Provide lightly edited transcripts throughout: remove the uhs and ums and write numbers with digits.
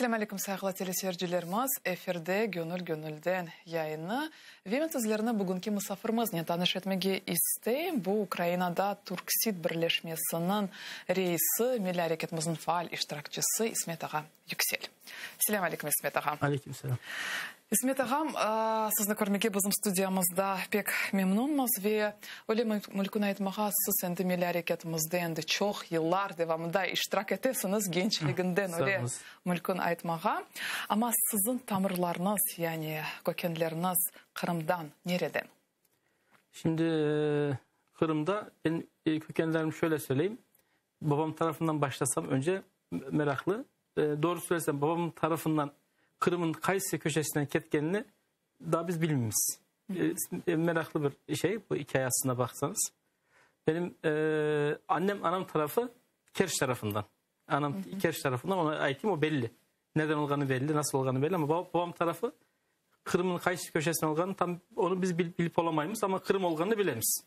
Selâm aleyküm, sayğılı teleseyircilerimiz! Efirde Gönül gönülden yayını ve men sizlerni bugünki musafirmiznen tanış etmege isteyim. Bu, Ukrainada Türksid birleşmesiniñ reisi, milliy areketimizniñ faal iştirakçisi İsmet ağa Yüksel. Selâm aleyküm, İsmet ağa! Aleyküm selâm. İsmet ağam, sizni körmege bizim studiyamızda pek memnunmız ve öyle mümkün aytmağa, siz endi milliy areketimizde endi çoq yıllar devamında iştirak etesiñiz, gençliginden öyle mümkün aytmağa. Amma siziñ tamırlarıñız, yani kökenleriñiz Qırımdan, nereden? Şimdi Qırımda benim kökenlerim şöyle söyleyeyim. Babam tarafından başlasam önce meraklı. Doğru söylesem babamın tarafından Kırım'ın qaysı köşesinden ketkenini daha biz bilmeymiz. Meraklı bir şey bu hikaye aslına baksanız. Benim annem anam tarafı Kerç tarafından. Anam Kerç tarafından ona aytayım o belli. Nereden olğanı belli, nasıl olğanı belli ama babam tarafı Kırım'ın qaysı köşesinden olğanı tam onu biz bilip olamaymız ama Kırım olğanını bilemiz.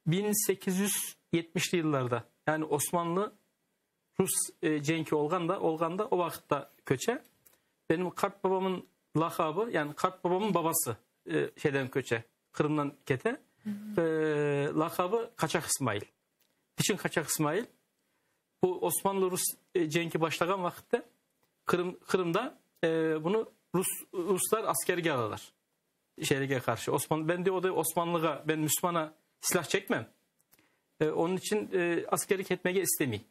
1870'li yıllarda yani Osmanlı Rus e, cenki olğanda olğanda o vaqıtta köçe. Benim qart babamın lakabı yani qart babamın babası e, şeyden köçe. Kırım'dan kete. E, lakabı Kaçak İsmail. Niçin Kaçak İsmail? Bu Osmanlı-Rus e, cenki başlağan vaqıtta Kırım, Kırım'da e, bunu Rus Ruslar askerge alalar. Şeylerge qarşı. Osmanlı, ben de o da Osmanlığa, ben Müslümana silah çekmem. E, onun için e, askerlik etmege istemey.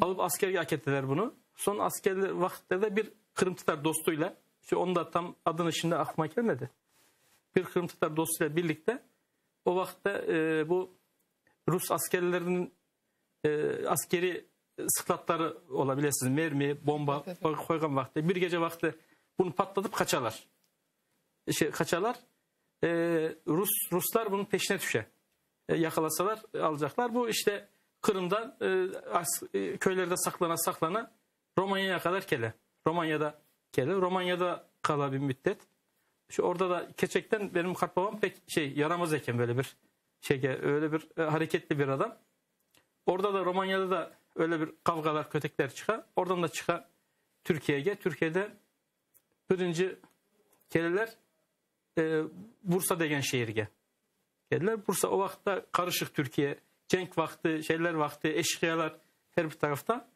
Alıp askerge akettiler bunu. Son askerler vakitlerde bir Kırım Tatar dostuyla, işte onun da tam adını şimdi aklıma gelmedi. Bir Kırım Tatar dostuyla birlikte o vakitte e, bu Rus askerlerinin e, askeri sıklatları olabilirsiniz. Mermi, bomba evet, koygan vakti. Bir gece vakti bunu patlatıp kaçarlar. Şey, kaçarlar. E, Rus Ruslar bunun peşine düşer. E, yakalasalar alacaklar. Bu işte Kırım'dan e, as, e, köylerde saklana saklana Romanya'ya kadar kele. Romanya'da kele. Romanya'da kala bir müddet. Şu orada da gerçekten benim kartbabam pek şey yaramaz eken böyle bir şey öyle bir e, hareketli bir adam. Orada da Romanya'da da öyle bir kavgalar, kötekler çıkar. Oradan da çıkar Türkiye'ye. Türkiye'de birinci keleler e, Bursa degen şehirge. Geldiler. Bursa o vakitte karışık Türkiye. Cenk vakti, şeyler vakti, eşkıyalar her bir tarafta.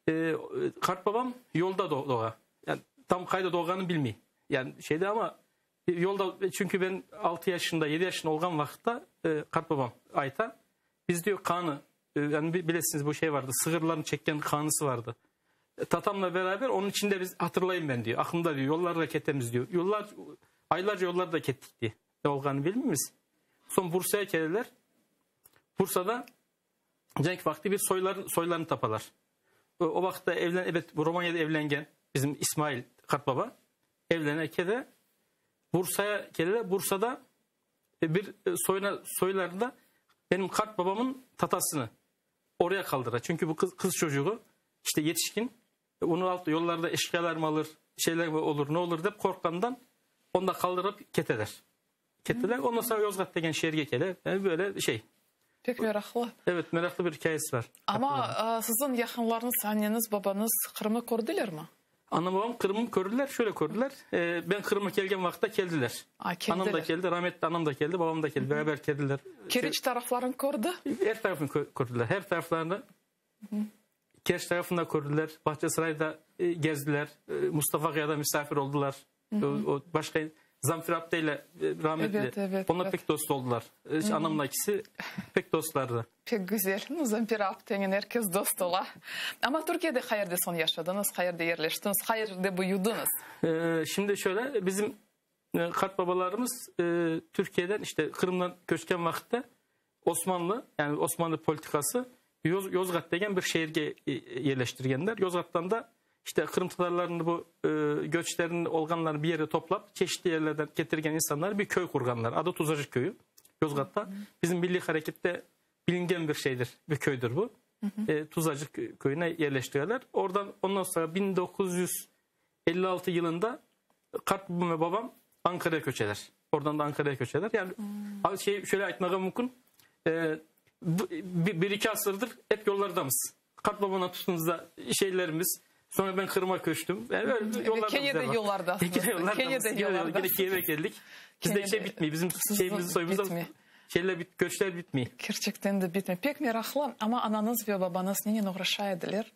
E, kartbabam yolda doğa. Yani tam kayda doğanı bilmiyor. Yani şeyde ama yolda çünkü ben 6 yaşında 7 yaşında olgan vakitte e, kartbabam Ayta biz diyor kanı e, yani bilesiniz bu şey vardı sığırların çekken kanısı vardı. E, tatamla beraber onun içinde biz hatırlayın ben diyor. Aklımda diyor yollarda ketemiz diyor. Yollar aylarca yollarda kettik diye. Ne olduğunu bilmiyoruz. Son Bursa'ya geldiler. Bursa'da cenk vakti bir soyların soylarını tapalar. O, o vakitte evlen evet Romanya'da evlengen bizim İsmail Kartbaba evlenerken de Bursa'ya geldiler. Bursa'da e, bir e, soyuna soylarında benim kart babamın tatasını oraya kaldırar. Çünkü bu kız, kız çocuğu işte yetişkin onu alt yollarda eşkıyalar mı alır, şeyler mi olur, ne olur deyip korkandan onu da kaldırıp keteler. Kettiler. Ondan sonra Yozgat degen şehirge kele. Yani böyle şey. Pek meraklı. Evet meraklı bir hikayesi var. Ama e, sizin yakınlarınız, anneniz, babanız Kırım'ı gördüler mi? Anam babam Kırım'ı gördüler. Şöyle gördüler. Ee, ben Kırım'a gelgen vakitte geldiler. A, Anam da geldi. Rahmetli anam da geldi. Babam da geldi. Beraber geldiler. Keriç şey, taraflarını gördü? Her tarafını gördüler. Her taraflarını. Hı. Kerç tarafında gördüler. Bahçesaray'da e, gezdiler. E, Mustafa Kaya'da misafir oldular. Hı hı. O, o başka Zamfir Abde ile e, rahmetli. Evet, evet, Onlar evet. pek dost oldular. E, Anamla ikisi pek dostlardı. Pek güzel. Nu, Zamfir Abdenen herkes dost ola. Ama Türkiye'de qayerde soñ yaşadıñız, qayerde yerleştiñiz, qayerde büyüdiñiz? Ee, şimdi şöyle bizim e, kart babalarımız e, Türkiye'den işte Kırım'dan köçken vakitte Osmanlı yani Osmanlı politikası Yoz, Yozgat degen bir şehirge e, yerleştirgenler. Yozgat'tan da işte Kırım Tatarlarını bu e, göçlerin olganlarını bir yere toplap çeşitli yerlerden getirgen insanlar bir köy kurganlar. Adı Tuzacık Köyü. Yozgat'ta. Bizim milli harekette bilingen bir şeydir, bir köydür bu. E, Tuzacık köyüne yerleştiriyorlar. Oradan ondan sonra 1956 yılında kartbabam ve babam Ankara'ya köçeler. Oradan da Ankara'ya köçeler. Yani hmm. şey şöyle aytmağa mümkün. E, bir, bir iki asırdır hep yollardamız. Qartbabamdan tuttunız da şeylerimiz. Sonra ben Qırım'a köçtüm. Yani öyle yollarda Kene de yollardasıñız. Kene yollardamız. Kene de yollardasıñız. Kene Kiyev'e keldik. Bizde şey bitmey. Bizim şeyimiz, soyumuz şeyler, köçler bitmey. Kerçekten de bitmey. Pek meraqlı. Amma anañız ve babañız nenen oğraşa ediler?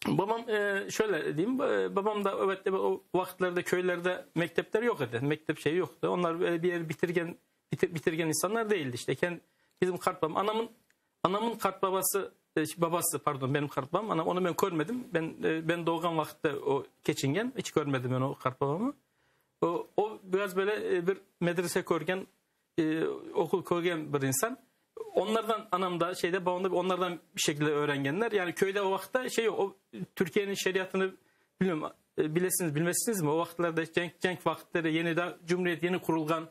Babam şöyle diyeyim, babam da evet o vakitlerde köylerde mektepler yok idi. Mektep şeyi yoktu. Onlar böyle bir yer bitirgen, bitirgen insanlar değildi işte. Kend, bizim qartbabam, anamın, anamın qartbabası, babası pardon benim qartbabam, anam, onu ben körmedim. Ben, ben doğğan vakitte o keçingen, hiç körmedim ben o qartbabamı. O, o biraz böyle bir medrese körgen, okul körgen bir insan. Onlardan anam da şeyde babam da onlardan bir şekilde öğrengenler. Yani köyde o vakitte şey yok. O Türkiye'nin şeriatını bilmiyorum bilesiniz bilmezsiniz mi? O vakitlerde cenk, cenk vakitleri yeni de Cumhuriyet yeni kurulgan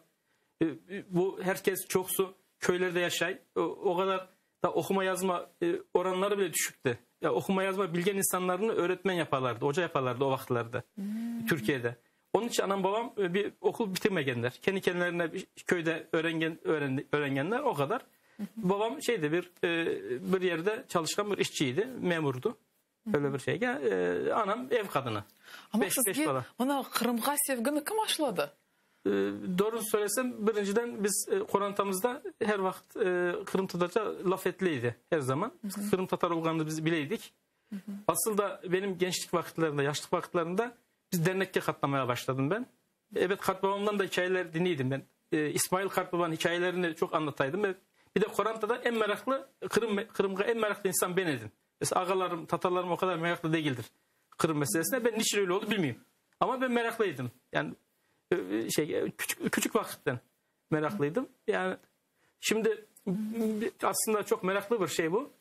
bu herkes çoksu köylerde yaşay. O, o kadar da okuma yazma oranları bile düşüktü. Ya okuma yazma bilgen insanlarını öğretmen yaparlardı, hoca yaparlardı o vakitlerde Türkiye'de. Onun için anam babam bir okul bitirmegenler. Kendi kendilerine bir köyde öğrengen, öğrendi, öğrengenler o kadar. Babam şeydi bir bir yerde çalışan bir işçiydi, memurdu. Öyle bir şey. Anam ev kadını. Amma Beş, beş sizge bala. mına Qırımğa sevgini kim aşıladı? Doğrusunu söylesem birinciden biz qorantamızda her vaqıt Qırım Tatarca laf etileydi her zaman. Qırım Tatar olğanını biz bileydik. Asıl da benim gençlik vakitlerinde, yaşlık vakitlerinde biz dernekke qatnamaya başladım ben. Evet qartbabamdan da hikayeler dinleydim ben. İsmail qartbabanıñ hikayelerini çok anlataydım. Bir de qorantada en meraklı, Qırım, Qırımğa en meraklı insan ben edim. Mesela ağalarım, tatarlarım o kadar meraklı değildir Qırım meselesine. Ben niçin öyle oldu bilmiyorum. Ama ben meraklıydım. Yani şey küçük küçük vakitten meraklıydım. Yani şimdi aslında çok meraklı bir şey bu.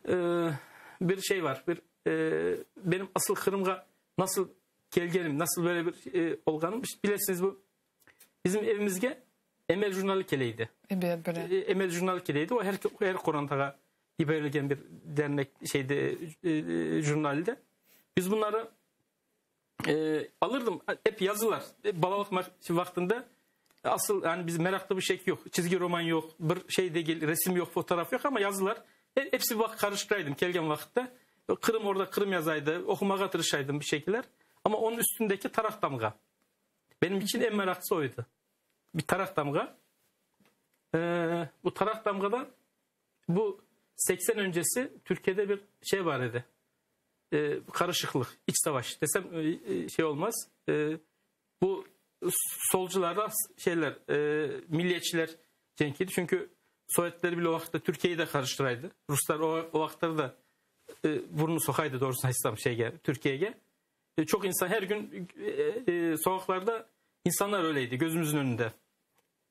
Ee, bir şey var. Bir e, benim asıl Kırım'a nasıl kelgenim, nasıl böyle bir e, olganım bilesiniz bu bizim evimizge Emel jurnali keleydi. Ebet, bile. E, Emel jurnali keleydi. O her her qorantağa yiberilgen bir dernek şeyde e, e, jurnalde. Biz bunları e, alırdım. Hep yazılar. Hep balalıq vaqtında asıl yani biz meraklı bir şey yok. Çizgi roman yok, bir şey değil, resim yok, fotoğraf yok ama yazılar. Hepsi bak karıştıraydım kelgen vakitte. Kırım orada Kırım yazaydı, okumağa tırışaydım bir şekiller. Ama onun üstündeki tarak damga. Benim için en meraklısı oydu. Bir tarak damga. Ee, bu tarak damgada bu 80 öncesi Türkiye'de bir şey var idi. Ee, karışıklık, iç savaş desem e, şey olmaz. Ee, bu solcularla şeyler, e, milliyetçiler cenkiydi. Çünkü Sovyetler bile o vakitte Türkiye'yi de karıştıraydı. Ruslar o, o vakitlerde da e, burnunu sokaydı doğrusu İslam şeye, Türkiye'ye. E, çok insan her gün e, e, sokaklarda insanlar öyleydi gözümüzün önünde.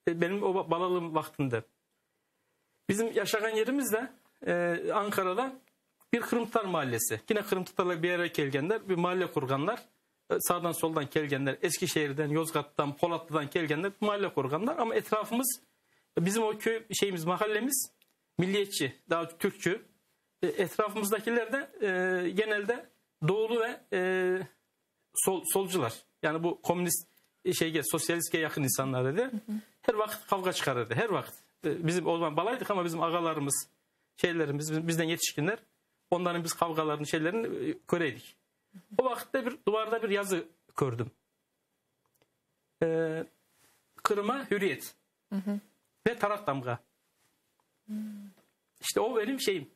E, benim o balalığım vaktinde. Bizim yaşayan yerimiz de e, Ankara'da bir Kırım Tatar mahallesi. Yine Kırım Tatarlar bir yere kelgenler, bir mahalle kurganlar. E, sağdan soldan kelgenler, Eskişehir'den, Yozgat'tan, Polatlı'dan kelgenler mahalle kurganlar. Ama etrafımız bizim o köy şeyimiz, mahallemiz milliyetçi, daha Türkçü. E, etrafımızdakiler de e, genelde doğulu ve e, sol, solcular. Yani bu komünist şeye, sosyalistke yakın insanlar dedi. Her vakit kavga çıkarırdı. Her vakit. E, bizim o zaman balaydık ama bizim ağalarımız, şeylerimiz, bizden yetişkinler onların biz kavgalarını, şeylerini e, köreydik. O vakitte bir duvarda bir yazı gördüm. Ee, Kırım'a hürriyet. Ve tarak damga. İşte o benim şeyim.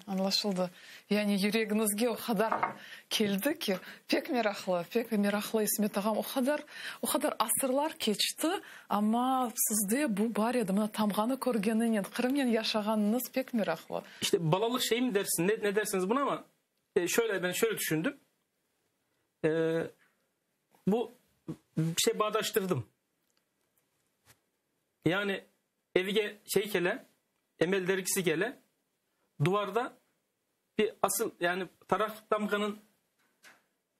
Añlaşıldı. Yani yüregiñizge o qadar keldi ki, pek meraqlı, pek meraqlı İsmet ağam, o qadar, o qadar asırlar keçti, amma sizde bu bar edi, mına tamğanı körgeninen, Qırımnen yaşağanıñız pek meraqlı. İşte balalıq şey mi dersin, ne, ne dersiniz buna ama e, şöyle ben şöyle düşündüm. E, bu bir şey bağdaştırdım. Yani evge şey kele, Emel dergisi kele, duvarda bir asıl yani tarak damganın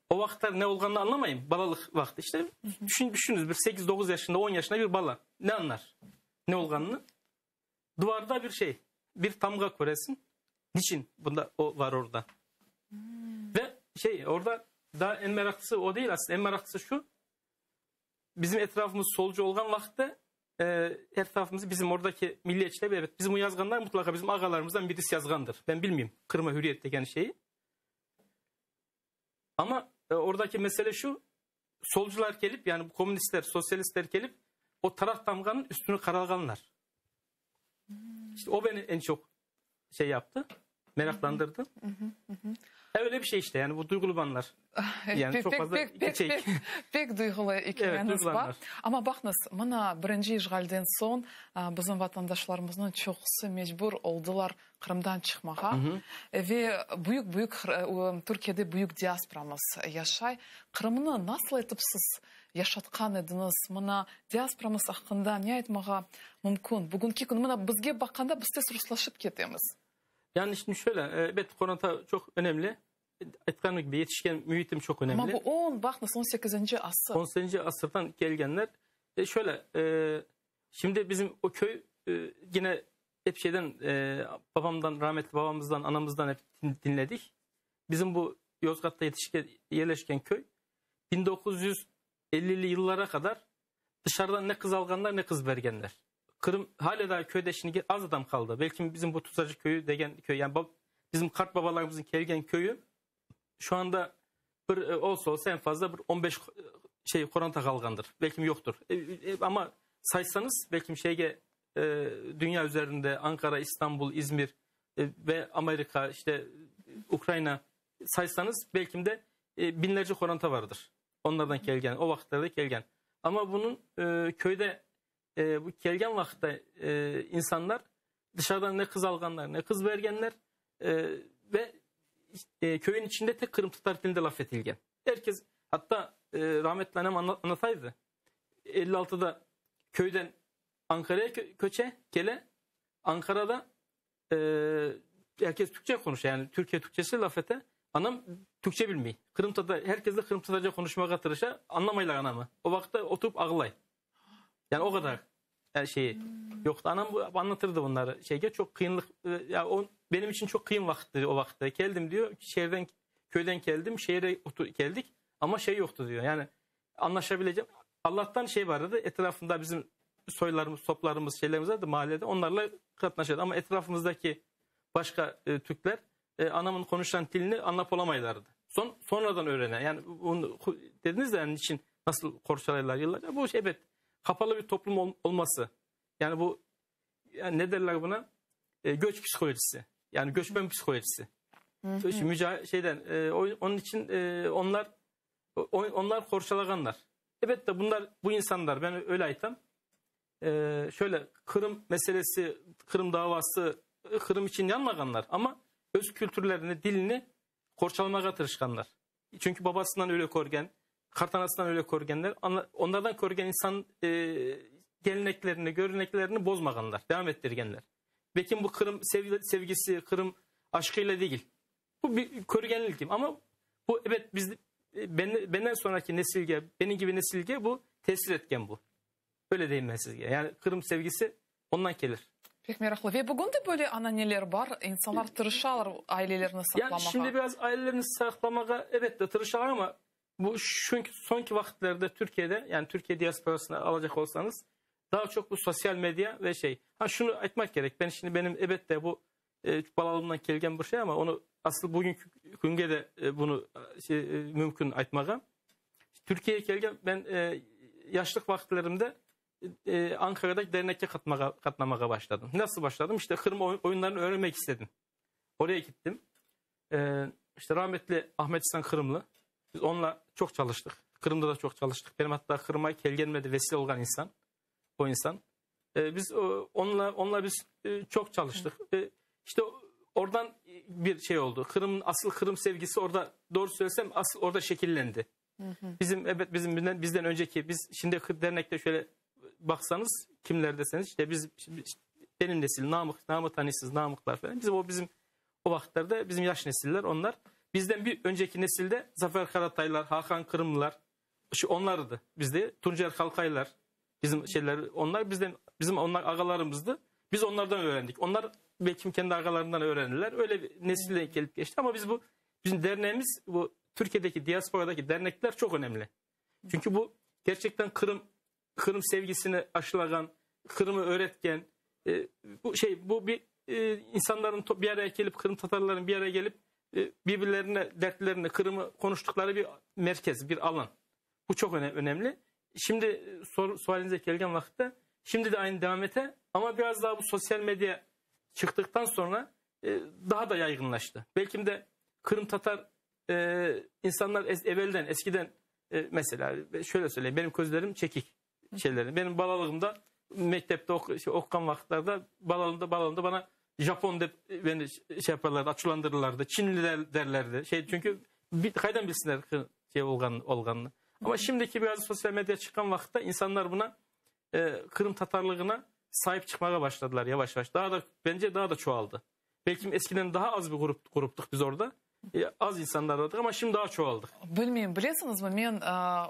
o vakitler ne olduğunu anlamayın. Balalıq vakti işte. Düşün, düşününüz bir 8-9 yaşında 10 yaşında bir bala ne anlar? Ne olduğunu? Duvarda bir şey, bir tamga koresin. Niçin bunda o var orada? Ve şey orada daha en meraklısı o değil aslında. En meraklısı şu. Bizim etrafımız solcu olgan vakitte E, etrafımızda bizim oradaki milliyetçiler evet bizim o yazğanlar mutlaka bizim ağalarımızdan birisi yazğandır. Ben bilmeyeyim Kırım'a hürriyet degen şeyi. Ama e, oradaki mesele şu solcular gelip yani bu komünistler, sosyalistler gelip o taraf damganın üstünü karalganlar. İşte o beni en çok şey yaptı, meraklandırdı. Öyle bir şey işte yani bu duygulu banlar. Yani Pek çok pek fazla pek pek şey. pek pek duyğulı Evet, ikâyeñiz duygulu bar. anlar. Amma baqıñız, mına birinci işğalden soñ bizim vatandaşlarımıznıñ çoqusı mecbur oldılar Qırımdan çıqmağa ve büyük-büyük Türkiyede büyük diasporamız yaşay. Qırımnı nasıl etip siz yaşatqan ediñiz? Mına diasporamız aqqında ne aytmağa mümkün? Bugünki kün mına bizge baqqanda biz tez ruslaşıp ketemiz. Yani şimdi şöyle, evet qoranta çok önemli. Aytqanım kibi yetişken müitim çok Amma önemli. bu on, baqıñız, on sekizinci asır. 18. asırdan kelgenler. E, şöyle, e, şimdi bizim o köy e, yine hep şeyden e, babamdan, rahmetli babamızdan, anamızdan hep dinledik. Bizim bu Yozgat'ta yetişken, yerleşken köy 1950'li yıllara kadar dışarıdan ne kız alganlar ne kız bergenler. Kırım hala daha köyde şimdi az adam kaldı. Belki bizim bu Tuzacı köyü degen köy yani bab, bizim kart babalarımızın kelgen köyü şu anda bir e, olsa olsa en fazla bir 15 e, şey koranta kalgandır. Belki yoktur. E, e, ama saysanız belki şeyge e, dünya üzerinde Ankara, İstanbul, İzmir e, ve Amerika işte Ukrayna saysanız belki de e, binlerce koranta vardır. Onlardan kelgen, o vakitlerde kelgen. Ama bunun e, köyde e, bu kelgen vakitte e, insanlar dışarıdan ne kız alganlar ne kız vergenler e, ve e, köyün içinde tek Kırım Tatar dilinde laf etilgen. Herkes hatta e, rahmetli annem anlataydı. 56'da köyden Ankara'ya kö- köçe gele Ankara'da e, herkes Türkçe konuşuyor. Yani Türkiye Türkçesi laf ete. Anam Türkçe bilmiyor. Kırım Tatar, herkes de Kırım Tatarca konuşmaya tırışa. Anlamaylar anamı. O vakitte oturup ağlay. Yani o kadar yani şeyi yoktu. Anam bu, anlatırdı bunları. Şeyge çok kıyınlık e, ya o benim için çok kıyın vakitti o vakitte. Geldim diyor. Şehirden köyden geldim. Şehire otur, geldik ama şey yoktu diyor. Yani anlaşabileceğim. Allah'tan şey vardı. Etrafında bizim soylarımız, toplarımız, şeylerimiz vardı mahallede. Onlarla katlaşıyordu. Ama etrafımızdaki başka e, Türkler e, anamın konuşan dilini anlap olamaylardı. Son sonradan öğrenen. Yani bunu dediniz de yani için nasıl korsalarlar yıllarca. Bu şey, evet kapalı bir toplum ol, olması. Yani bu yani ne derler buna? E, göç psikolojisi. Yani göçmen psikolojisi. Hı hı. Müca şeyden e, onun için e, onlar onlar korçalaganlar. Evet de bunlar bu insanlar ben öyle aytam. E, şöyle Kırım meselesi, Kırım davası Kırım için yanmaganlar ama öz kültürlerini, dilini korçalamaya tırışkanlar. Çünkü babasından öyle korgen, kartanasından öyle korgenler. Onlardan korgen insan e, geleneklerini, göreneklerini bozmaganlar, devam ettirgenler. Belki bu Kırım sevgisi, Kırım aşkıyla değil. Bu bir körgenlik ama bu evet biz ben, benden sonraki nesilge, benim gibi nesilge bu tesir etken bu. Öyle diyeyim ben sizge. Yani Kırım sevgisi ondan gelir. Pek meraqlı. Ve bugün de böyle ananeler bar. İnsanlar tırışalar ailelerini Yani saqlamağa. şimdi biraz ailelerini saklamağa evet de tırışalar ama bu çünkü sonki vakitlerde Türkiye'de yani Türkiye diasporasını alacak olsanız daha çok bu sosyal medya ve şey. Ha şunu aytmak gerek. Ben şimdi benim evet de bu e, balalığımdan kelgen bir şey ama onu asıl bugünkü günge de e, bunu e, şey, e, mümkün aytmağa. Türkiye'ye kelgen ben e, yaşlık vakitlerimde e, Ankara'daki dernekte katmağa, katnamağa başladım. Nasıl başladım? İşte Kırım oyunlarını öğrenmek istedim. Oraya gittim. E, işte rahmetli Ahmet İhsan Kırımlı. Biz onunla çok çalıştık. Kırım'da da çok çalıştık. Benim hatta Kırım'a kelgenime de vesile olan insan. O insan. E, biz o, onunla onunla biz e, çok çalıştık. E, işte oradan bir şey oldu. Kırım'ın asıl Kırım sevgisi orada doğru söylesem asıl orada şekillendi. Bizim evet bizim bizden, bizden önceki biz şimdi dernekte şöyle baksanız kimler deseniz işte biz benim nesil Namık Namık tanısız Namıklar falan. Bizim o bizim o vakitlerde bizim yaş nesiller onlar. Bizden bir önceki nesilde Zafer Karataylar, Hakan Kırımlılar şu onlardı bizde. Tuncer Kalkaylar bizim şeyler onlar bizden bizim onlar agalarımızdı. Biz onlardan öğrendik. Onlar belki kendi agalarından öğrendiler. Öyle bir nesille gelip geçti ama biz bu bizim derneğimiz bu Türkiye'deki diasporadaki dernekler çok önemli. Çünkü bu gerçekten Kırım Kırım sevgisini aşılayan, Qırımı öğretken e, bu şey bu bir e, insanların bir araya gelip Kırım Tatarların bir araya gelip e, birbirlerine dertlerini Kırım'ı konuştukları bir merkez, bir alan. Bu çok önemli. Şimdi e, sor, sualinize gelgen vakitte şimdi de aynı devam ete ama biraz daha bu sosyal medya çıktıktan sonra e, daha da yaygınlaştı. Belki de Kırım Tatar e, insanlar es, evvelden eskiden e, mesela şöyle söyleyeyim benim gözlerim çekik şeylerin. Benim balalığımda mektepte ok, şey, okuyan vakitlerde balalığımda balalığımda bana Japon de beni şey yaparlardı, açılandırırlardı. Çinliler derlerdi. Şey çünkü bir, kaydan bilsinler şey olgan, olganını. Ama şimdiki biraz sosyal medya çıkan vakitte insanlar buna e, Kırım Tatarlığına sahip çıkmaya başladılar yavaş yavaş. Daha da bence daha da çoğaldı. Belki eskiden daha az bir grup gruptuk biz orada. E, az insanlar vardı ama şimdi daha çoğaldık. Bilmeyim, bilesiñizmi, men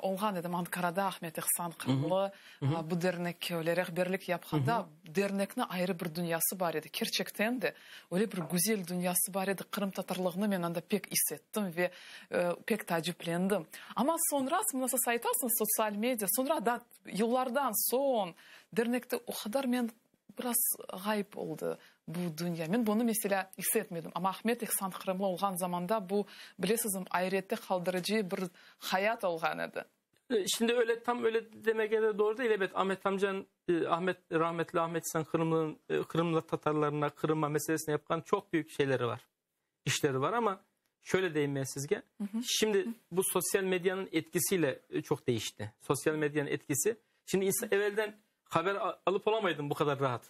olğan edim Ankarada Ahmet İhsan Qırımlı bu dernekke öyle rehberlik yapqanda, dernekniñ ayrı bir dünyası bar edi. Kerçekten de öyle bir güzel dünyası bar edi. Qırımtatarlığını men anda pek is ettim ve pek taaciplendim. Amma soñra, mına siz aytasıñız, sotsial media, soñra da yıllardan soñ dernekte o qadar men Biraz ğayıp oldı bu dünya. Men bunı, meselâ, is etmedim. Amma Ahmet İhsan Qırımlı olğan zamanda bu, bilesizmi, ayrette qaldırıcı bir hayat olğan edi. Şimdi öyle, tam öyle demege de doğru değil. Ebet, Ahmet amcanıñ, Ahmet, rahmetli Ahmet İhsan Qırımlınıñ Qırımlı tatarlarına, Qırıma meselesine yapqan çoq büyük şeyleri var, işleri var. Amma şöyle deyim men sizge, şimdi bu sosyal medyanıñ etkisiyle çoq değişti. Sosyal medyanıñ etkisi. Şimdi insan, evelden haber alıp olamaydın bu qadar rahat.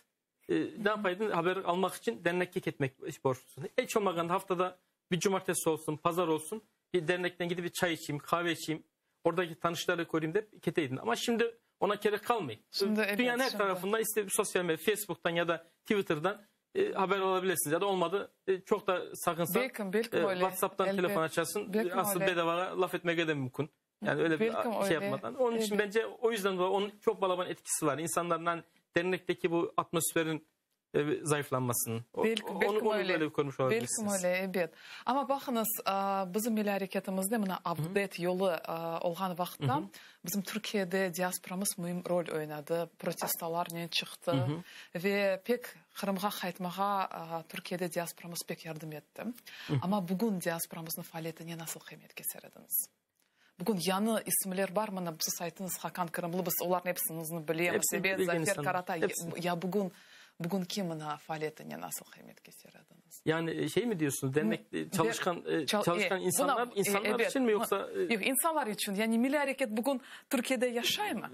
E, ne yapaydın? Haber almaq içün dernekke ketmek borçlusun. Hiç olmağanda haftada bir cumartesi olsun, pazar olsun bir dernekten gidip bir çay içeyim, kahve içeyim, oradaki tanışları göreyim dep keteydin. Ama şimdi ona gerek kalmıyor. Şimdi, evet, Dünyanın her şimdi. tarafından ister sosyal medya, Facebook'tan ya da Twitter'dan e, haber alabilirsiniz. Ya da olmadı e, çok da sakınsa Belkim, belkim e, öyle. WhatsApp'tan Elbet. telefon açarsın. Belkim Asıl öyle. bedava laf etmege de mümkün. Yani öyle bir Belkim şey öyle. yapmadan. Onun için Evet. bence o yüzden dolayı onun çok balaban etkisi var. İnsanların hani dernekteki bu atmosferin e, zayıflanmasının. O, Belki, onu, belkim onu öyle. böyle görmüş Belkim olabilirsiniz. öyle, ebet. Amma baqıñız, bizim milliy areketimizde mına Avdet yolu olğan vaqıtta bizim Türkiyede diasporamız müim rol oynadı, protestolarnen çıqtı ve pek Qırımğa qaytmağa Türkiyede diasporamız pek yardım etti. Amma bugün diasporamıznıñ faaliyetine nasıl qıymet keser ediñiz? Bugün yañı isimler bar, mına siz ayttıñız, Hakan Kırımlı, biz olarnıñ epsinizni bilemiz, Hepsini ebet, bilgen Zafer insanlar, Karatay. hepsini. Ya bugün, bugün kim mına faaliyetine nasıl qıymet keser ediñiz? Yani şey mi diyorsunuz, dernek De, çalışkan çal, çalışkan e, insanlar buna, e, insanlar ebet, için mi yoksa? Yoq, insanlar içün. Yani milliy areket bugün Türkiyede yaşaymı?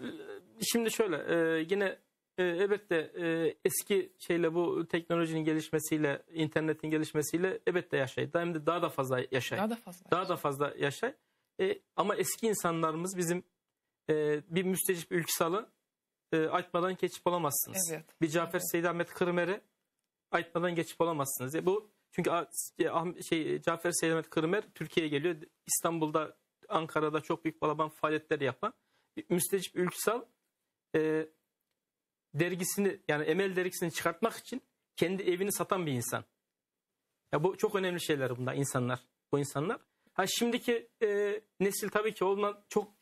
Şimdi şöyle, e, yine E, elbette e, eski şeyle bu teknolojinin gelişmesiyle, internetin gelişmesiyle elbette yaşay. Hem de daha da fazla yaşay. Daha da fazla. Daha da fazla yaşay. E, ama eski insanlarımız bizim e, bir Müstecip Ülküsal'ı e, aytmadan geçip olamazsınız. Evet. Bir Cafer Evet. Seyid Ahmet Kırımer'i aytmadan geçip olamazsınız. E, bu çünkü e, şey Cafer Seyid Ahmet Kırımer Türkiye'ye geliyor. İstanbul'da, Ankara'da çok büyük balaban faaliyetler yapan. Müstecip Ülksal e, dergisini yani Emel dergisini çıkartmak için kendi evini satan bir insan. Ya bu çok önemli şeyler bunlar insanlar. Bu insanlar. Ha şimdiki e, nesil tabii ki ondan çok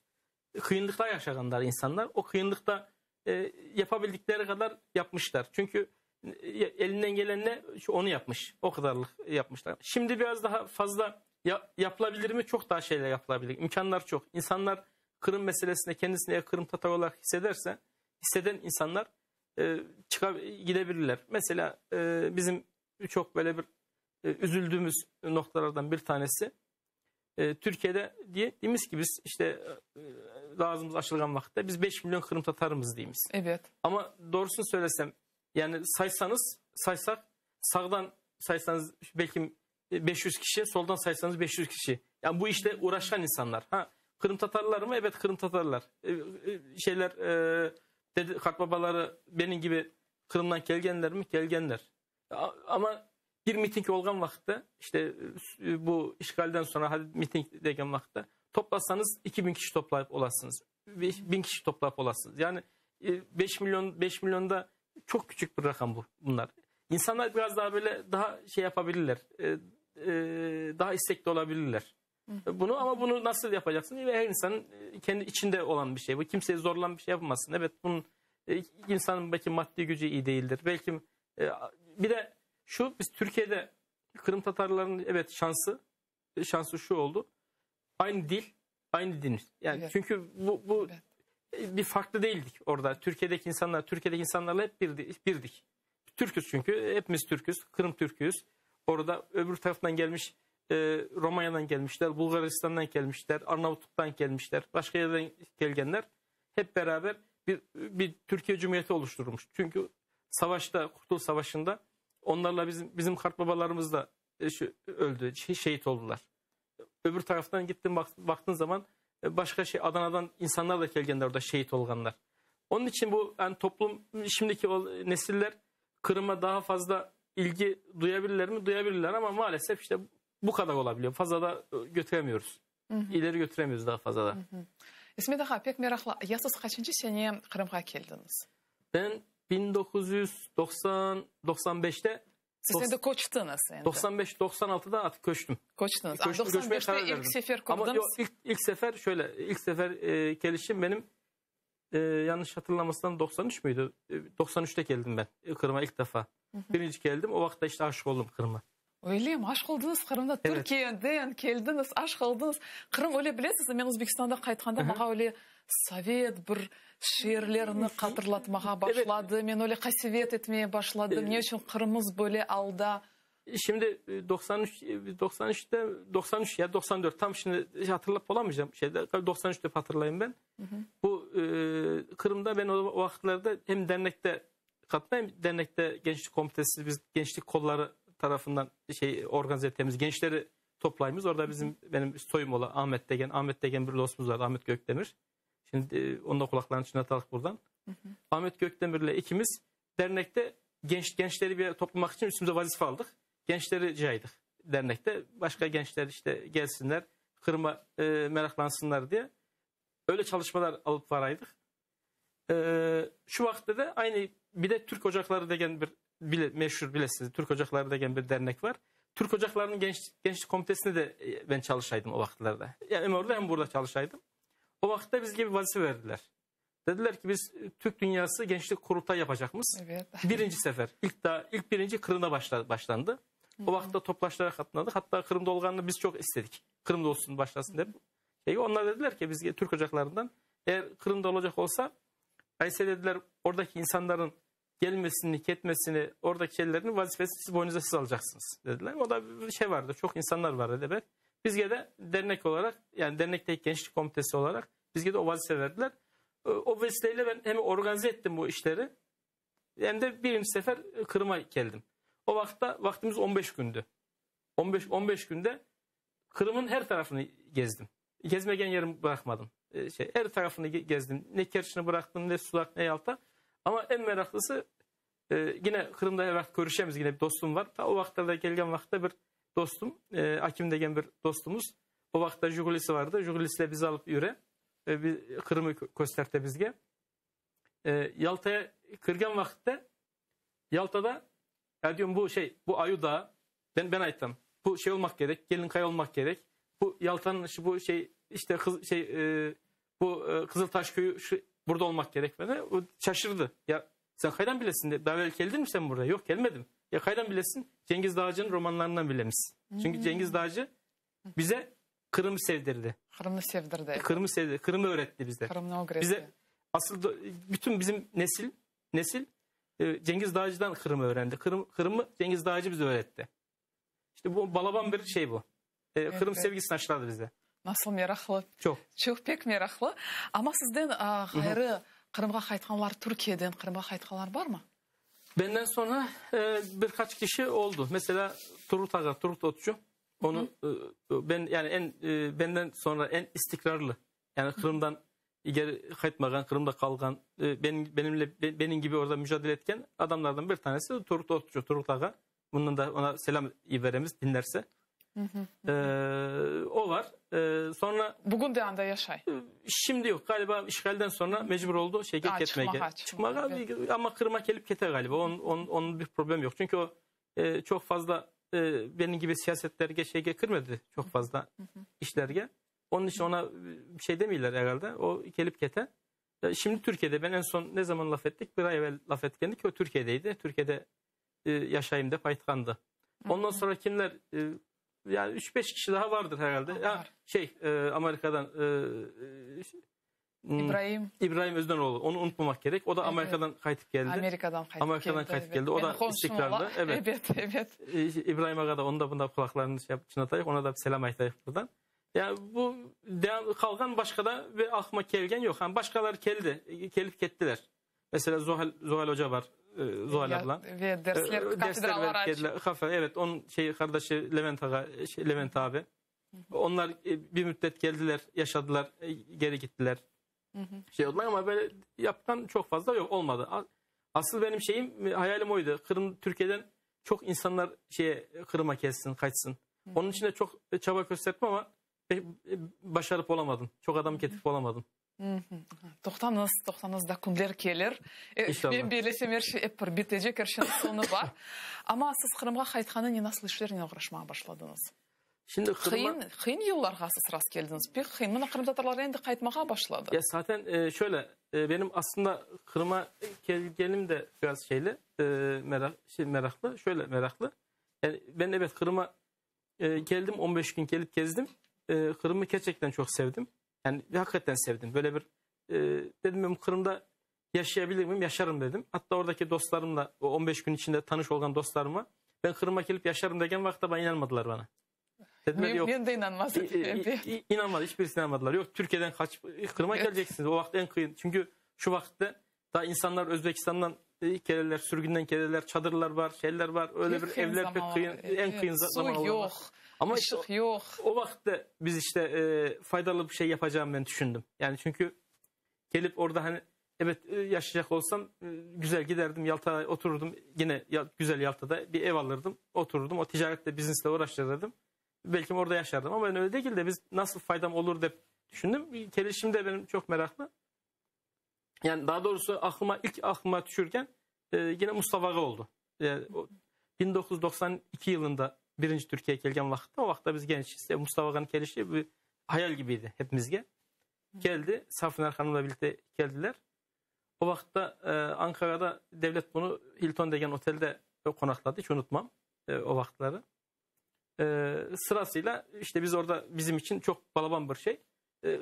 kıyınlıklar yaşayanlar insanlar. O kıyınlıkta e, yapabildikleri kadar yapmışlar. Çünkü e, elinden gelen ne şu onu yapmış. O kadarlık yapmışlar. Şimdi biraz daha fazla ya, yapılabilir mi? Çok daha şeyler yapılabilir. İmkanlar çok. İnsanlar Kırım meselesinde kendisini eğer Kırım Tatar olarak hissederse hisseden insanlar e, çıkar gidebilirler. Mesela e, bizim çok böyle bir e, üzüldüğümüz noktalardan bir tanesi e, Türkiye'de diye dediğimiz ki biz işte e, ağzımız açılgan vakitte biz 5 milyon Kırım Tatarımız deyimiz. Evet. Ama doğrusunu söylesem yani saysanız saysak sağdan saysanız belki 500 kişi soldan saysanız 500 kişi. Yani bu işte uğraşan insanlar. Ha Kırım Tatarlar mı? Evet Kırım Tatarlar. E, e, şeyler e, dedi kartbabaları benim gibi Kırım'dan kelgenler mi? Kelgenler. Ama bir miting olgan vakitte işte e, bu işgalden sonra hadi miting degen vakitte toplasanız 2000 kişi toplayıp olasınız. 1000 kişi toplayıp olasınız. Yani 5 e, milyon 5 milyonda çok küçük bir rakam bu bunlar. İnsanlar biraz daha böyle daha şey yapabilirler. E, daha istekli olabilirler. Bunu ama bunu nasıl yapacaksın? Ve her insanın kendi içinde olan bir şey. Bu kimseye zorlan bir şey yapamazsın. Evet bunun E, insanın belki maddi gücü iyi değildir. Belki e, bir de şu biz Türkiye'de Kırım Tatarlarının evet şansı şansı şu oldu. Aynı dil, aynı din. Yani Evet. çünkü bu bu Evet. bir farklı değildik orada. Türkiye'deki insanlar Türkiye'deki insanlarla hep birdi, birdik. Türküz çünkü. Hepimiz Türküz. Kırım Türküyüz. Orada öbür taraftan gelmiş e, Romanya'dan gelmişler, Bulgaristan'dan gelmişler, Arnavutluk'tan gelmişler, başka yerden gelgenler hep beraber bir, bir Türkiye Cumhuriyeti oluşturulmuş. Çünkü savaşta, Kurtuluş Savaşı'nda onlarla bizim bizim kartbabalarımız da e, şu, öldü, şehit oldular. Öbür taraftan gittin bak, baktığın zaman e, başka şey Adana'dan insanlar da gelgenler orada şehit olganlar. Onun için bu yani toplum şimdiki o nesiller Kırım'a daha fazla ilgi duyabilirler mi? Duyabilirler ama maalesef işte bu kadar olabiliyor. Fazla da e, götüremiyoruz. İleri götüremiyoruz daha fazla da. İsmet ağa, pek meraqlı. Ya siz qaçıncı sene Qırımğa keldiñiz? Ben 1990 95'te Siz endi köçtiñiz endi. 95-96'da artık köçtüm. Köçtiñiz. Köçtüm, göçmeye 95'te karar ilk verdim. sefer Ama kördiñiz. yok, ilk, ilk sefer şöyle, ilk sefer e, gelişim benim e, yanlış hatırlamasam 93 müydü? E, 93'te geldim ben e, Kırım'a ilk defa. Birinci geldim. O vakitte işte aşık oldum Kırım'a. Öyle mi? Aşıq oldıñız Qırımda. Evet. Türkiyeden keldiñiz, aşıq oldıñız. Qırım öyle bilesiz, men Özbekistanda qaytqanda maña öyle sovet bir şeerlerini hatırlatmağa başladı. Men öyle qasevet etmeye başladım. Ne içün Qırımımız böyle alda? Şimdi e, 93 e, 93'te 93 ya 94 tam şimdi hatırlap olamayacağım şeyde 93'te hatırlayayım ben. Bu e, Kırım'da ben o, o vakitlerde hem dernekte katma hem dernekte gençlik komitesi biz gençlik kolları tarafından şey organize ettiğimiz gençleri toplayımız. Orada bizim benim soyum olan Ahmet Degen, Ahmet Degen bir dostumuz var Ahmet Gökdemir. Şimdi e, onun da kulaklarını çınlatalım buradan. Ahmet Gökdemir'le ikimiz dernekte genç gençleri bir toplamak için üstümüze vazife aldık. Gençleri caydık dernekte. Başka gençler işte gelsinler, Kırım'a e, meraklansınlar diye. Öyle çalışmalar alıp varaydık. E, şu vakitte de aynı bir de Türk Ocakları degen bir bile, meşhur bilesiniz Türk Ocakları degen bir dernek var. Türk Ocakları'nın genç, gençlik komitesinde de e, ben çalışaydım o vakitlerde. Yani hem orada hem burada çalışaydım. O vakitte biz gibi vazife verdiler. Dediler ki biz e, Türk Dünyası Gençlik Kurultayı yapacakmız. Evet. Birinci sefer. İlk daha ilk birinci Kırım'da başla, başlandı. O vakitte toplaşlara katlandık. Hatta Kırım'da olganını biz çok istedik. Kırım'da olsun başlasın diye. Şey, onlar dediler ki biz Türk ocaklarından eğer Kırım'da olacak olsa Ayse dediler oradaki insanların gelmesini, ketmesini, oradaki şeylerin vazifesi siz boynunuza siz alacaksınız dediler. O da bir şey vardı. Çok insanlar vardı evet. Bizge de dernek olarak yani dernekteki gençlik komitesi olarak bizge de o vazife verdiler. O vesileyle ben hem organize ettim bu işleri hem de birinci sefer Kırım'a geldim. O vakitte vaktimiz 15 gündü. 15 15 günde Kırım'ın her tarafını gezdim. Gezmegen yerimi bırakmadım. Ee, şey, her tarafını gezdim. Ne Kerçin'i bıraktım, ne Sudak, ne Yalta. Ama en meraklısı e, yine Kırım'da evet görüşemiz yine bir dostum var. Ta o vakitlerde gelgen vakitte bir dostum, e, Akim degen bir dostumuz. O vakitte Jigulisi vardı. Jigulisiyle bizi alıp yüre. E, bir Kırım'ı gösterte bizge. E, Yalta'ya kırgan vakitte Yalta'da ya diyorum bu şey bu Ayu Dağı ben ben ayıttım. Bu şey olmak gerek. Gelin kaya olmak gerek. Bu Yalta'nın şu bu şey işte kız, şey e, bu e, Kızıltaş köyü şu, burada olmak gerek falan. O şaşırdı. Ya sen kaydan bilesin de. Daha evvel geldin mi sen buraya? Yok gelmedim. Ya kaydan bilesin? Cengiz Dağcı'nın romanlarından bilemiş. Çünkü Cengiz Dağcı bize Kırım'ı sevdirdi. Qırımnı sevdirdi. Kırım'ı sevdirdi. Kırım'ı öğretti bize. Qırımnı ögretti. Bize asıl da- bütün bizim nesil nesil e, Cengiz Dağcı'dan Kırım'ı öğrendi. Kırım Kırım'ı Cengiz Dağcı bize öğretti. İşte bu balaban bir şey bu. E, Kırım Evet. sevgisini aşıladı bize. Nasıl meraqlı. Çok. Çoq pek meraqlı. Amma sizden ğayrı Qırımğa qaytqanlar Türkiyeden Qırımğa qaytqanlar barmı? Benden sonra e, birkaç kişi oldu. Mesela Turgut Aga, Turgut Otçu. Onu e, ben yani en e, benden sonra en istikrarlı. Yani Kırım'dan geri kaçmayan, Kırım'da kalgan, e, benim benimle benim gibi orada mücadele etken adamlardan bir tanesi Turgut Otçu, Turgut Aga. Bundan da ona selam veremiz dinlerse. E, o var. E, sonra Bugün de anda yaşay. Şimdi yok galiba işgalden sonra mecbur oldu şey Ha, ketmeye. çıkmağa, Çıkmağa, çıkmağa, ama Kırım'a gelip keter galiba. Onun, onun, onun bir problemi yok. Çünkü o e, çok fazla e, benim gibi siyasetlerge şeyge kırmadı çok fazla işlerge. Onun için ona bir şey demiyorlar herhalde. O gelip kete. Şimdi Türkiye'de ben en son ne zaman laf ettik? Bir ay evvel laf etkendik. O Türkiye'deydi. Türkiye'de e, yaşayayım dep aytqandı. Ondan sonra kimler e, yani 3-5 kişi daha vardır herhalde. Ya, şey e, Amerika'dan e, e hmm, İbrahim İbrahim Özdenoğlu. Onu unutmamak gerek. O da Amerika'dan qaytıp keldi. Amerikadan qaytıp Amerikadan keldi. qaytıp keldi. O da istikrarlı. Evet. Evet, evet. İbrahim ağa da onu da bunda qulaqlarını şey çınlatayıq. Ona da bir selam aytayıq buradan. Ya bu devam, qalğan başqa da ve aqlıma kelgen yoq. Yani başqaları keldi, kelip kettiler. Mesela Zuhal, Zuhal Hoca var, e, Zuhal abla. Ve dersler, e, kafedralar aç. Kafe, evet, onun şey kardeşi Levent ağa, şey, Levent abi. Onlar e, bir müddet geldiler, yaşadılar, geri gittiler. Şey oldular ama böyle yaptan çok fazla yok olmadı. Asıl benim şeyim, hayalim oydu. Kırım Türkiye'den çok insanlar şeye Kırım'a gelsin, kaçsın. Onun için de çok çaba gösterdim ama başarıp olamadım. Çok adam getirip olamadım. Toqtañız, toqtañız da künler kelir. İnşallah. Men bellesem er şey ep bir bitecek, er şeyniñ soñu bar. Amma siz Qırımğa qaytqanınen nasıl işlernen oğraşmağa başladıñız? Şimdi Qırıma... Qıyın, qıyın yıllarğa siz rast keldiñiz, pek qıyın. Mına qırımtatarlar endi qaytmağa başladı. Ya zaten şöyle, benim aslında Qırıma kelgenim de biraz şeyli, merak, şey, meraklı, şöyle meraklı. Yani ben evet Qırıma Keldim, 15 gün kelip gezdim. Qırım'ı gerçekten çok sevdim. Yani hakikaten sevdim. Böyle bir dedim ben Kırım'da yaşayabilir miyim? Yaşarım dedim. Hatta oradaki dostlarımla o 15 gün içinde tanış olan dostlarıma ben Kırım'a gelip yaşarım degen vaxtta bana inanmadılar bana. Dediler Men, yok. men de inanmaz edim. İnanmadı, hiçbirisi inanmadılar. Yok Türkiye'den kaçıp Kırım'a geleceksiniz. O vaqıt en qıyın. Çünkü şu vakitte daha insanlar Özbekistan'dan kelirler, sürgünden kelirler, çadırlar var, şeyler var. Öyle Pek bir qıyın evler pek zamanlar. qıyın, en Evet, qıyın Suv zamanlar. yoq, Ama işte ışıq yoq. o vakitte biz işte e, faydalı bir şey yapacağım ben düşündüm. Yani çünkü gelip orada hani evet e, yaşayacak olsam e, güzel giderdim Yalta'ya otururdum. Yine ya, güzel Yalta'da bir ev alırdım, otururdum. O ticaretle, biznesle uğraşırdım. Belki orada yaşardım ama ben öyle değil de biz nasıl faydam olur diye düşündüm. Gelişim de benim çok meraklı. Yani daha doğrusu aklıma ilk aklıma düşürken e, yine Mustafa Ağa oldu. Yani o 1992 yılında birinci Türkiye'ye gelgen vakitte o vakitte biz gençiz. E, Mustafa Ağa'nın gelişi bir hayal gibiydi hepimizge. Geldi. Safinar Hanım'la birlikte geldiler. O vakitte e, Ankara'da devlet bunu Hilton degen otelde konakladı. Hiç unutmam e, o vakitleri. E, sırasıyla işte biz orada bizim için çok balaban bir şey. E,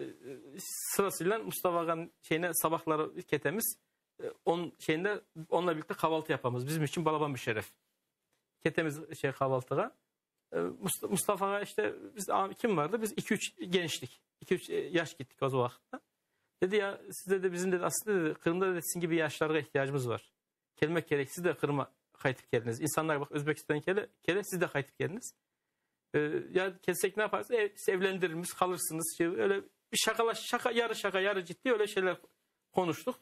sırasıyla Mustafa Ağa'nın şeyine sabahları ketemiz. E, onun şeyinde onunla birlikte kahvaltı yapamız. Bizim için balaban bir şeref. Ketemiz şey kahvaltığa. E, Mustafa Ağa işte biz kim vardı? Biz 2-3 gençtik. 2-3 e, yaş gittik o vakitte. Dedi ya size de bizim de aslında dedi, Kırım'da da sizin gibi yaşlara ihtiyacımız var. Kelime gerek siz de Kırım'a kayıtıp geldiniz. İnsanlar bak Özbekistan'a kele, kele siz de kayıtıp geldiniz. Ee, ya kelsek ne yaparsınız? E, siz evlendiririz kalırsınız. Şey, öyle bir şakalaş, şaka, yarı şaka yarı ciddi öyle şeyler konuştuk.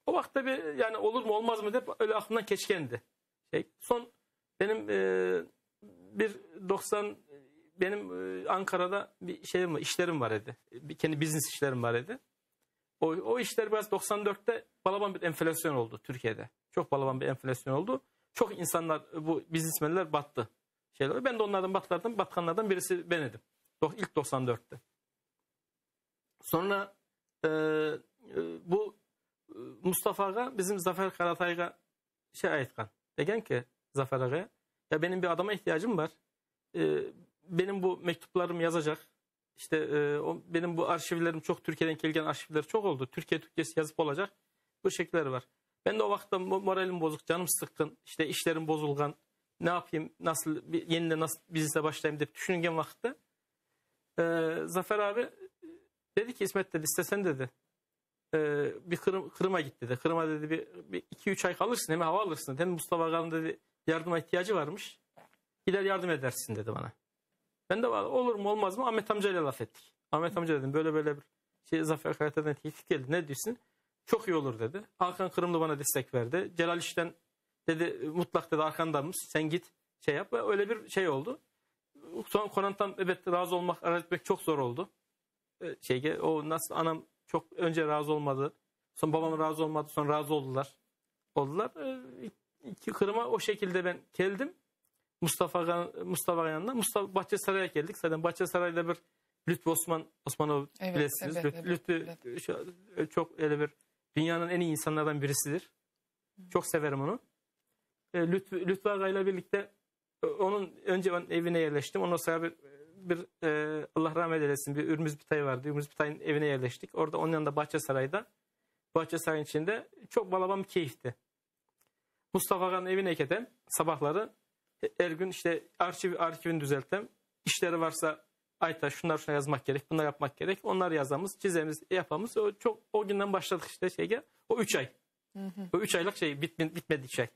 O vakitte bir yani olur mu olmaz mı deyip öyle aklımdan keçkendi. Şey, son benim e, bir 90 benim e, Ankara'da bir şeyim işlerim var idi. Bir, kendi business işlerim var idi. O, o işler biraz 94'te balaban bir enflasyon oldu Türkiye'de. Çok balaban bir enflasyon oldu. Çok insanlar bu biznesmenler battı. Şeyler. Ben de onlardan batlardan, batkanlardan birisi ben idim. İlk 94'te. Sonra e, e, bu e, Mustafa Ağa bizim Zafer Karatay'a şey aytqan. Degen ki Zafer Ağa'ya ya benim bir adama ihtiyacım var. E, benim bu mektuplarımı yazacak. İşte e, o, benim bu arşivlerim çok Türkiye'den gelgen arşivler çok oldu. Türkiye Türkçesi yazıp olacak. Bu şekiller var. Ben de o vakitte moralim bozuk, canım sıkkın, işte işlerim bozulgan. Ne yapayım, nasıl bir, yeniden nasıl biznese başlayayım diye düşüngen vakitte e, Zafer abi dedi ki İsmet dedi istesen dedi e, bir Kırım, Kırım'a git dedi. Kırım'a dedi bir, bir 2-3 ay kalırsın hem hava alırsın. Hem Mustafa Ağa'nın dedi yardıma ihtiyacı varmış. Gider yardım edersin dedi bana. Ben de olur mu olmaz mı Ahmet amcayla laf ettik. Ahmet amca dedim böyle böyle bir şey Zafer Karatay'dan teklif geldi. Ne diyorsun? Çok iyi olur dedi. Hakan Kırımlı bana destek verdi. Celal İş'ten dedi mutlak dedi arkandamız. Sen git şey yap. Ve öyle bir şey oldu. Son Konan'tan evet razı olmak, razı etmek çok zor oldu. Şey, o nasıl anam çok önce razı olmadı. Sonra babam razı olmadı. Sonra razı oldular. Oldular. Kırım'a o şekilde ben geldim. Mustafa Mustafa yanına. Mustafa Bahçesaray'a geldik. Zaten Bahçesaray'da bir Lütfü Osman Osmanov Evet, bilesiñiz. evet, Lüt, evet, Lütfü evet. şu- çok öyle bir dünyanın en iyi insanlardan birisidir. Çok severim onu. E, Lütfü, Lütfü Ağa ile birlikte e, onun önce ben evine yerleştim. Ondan sonra bir, bir e, Allah rahmet eylesin bir Ürmüz Bitay vardı. Ürmüz Bitay'ın evine yerleştik. Orada onun yanında Bahçesaray'da. Bahçesaray'ın içinde çok balaban bir keyifti. Mustafa Ağa'nın evine giden sabahları her gün işte arşiv arşivini düzeltem. İşleri varsa Aytaş şunlar şuna yazmak gerek, bunlar yapmak gerek. Onlar yazamız, çizemiz, yapamız. O çok o günden başladık işte şeyge. O 3 ay. O 3 aylık şey bitme, bitmedi şey.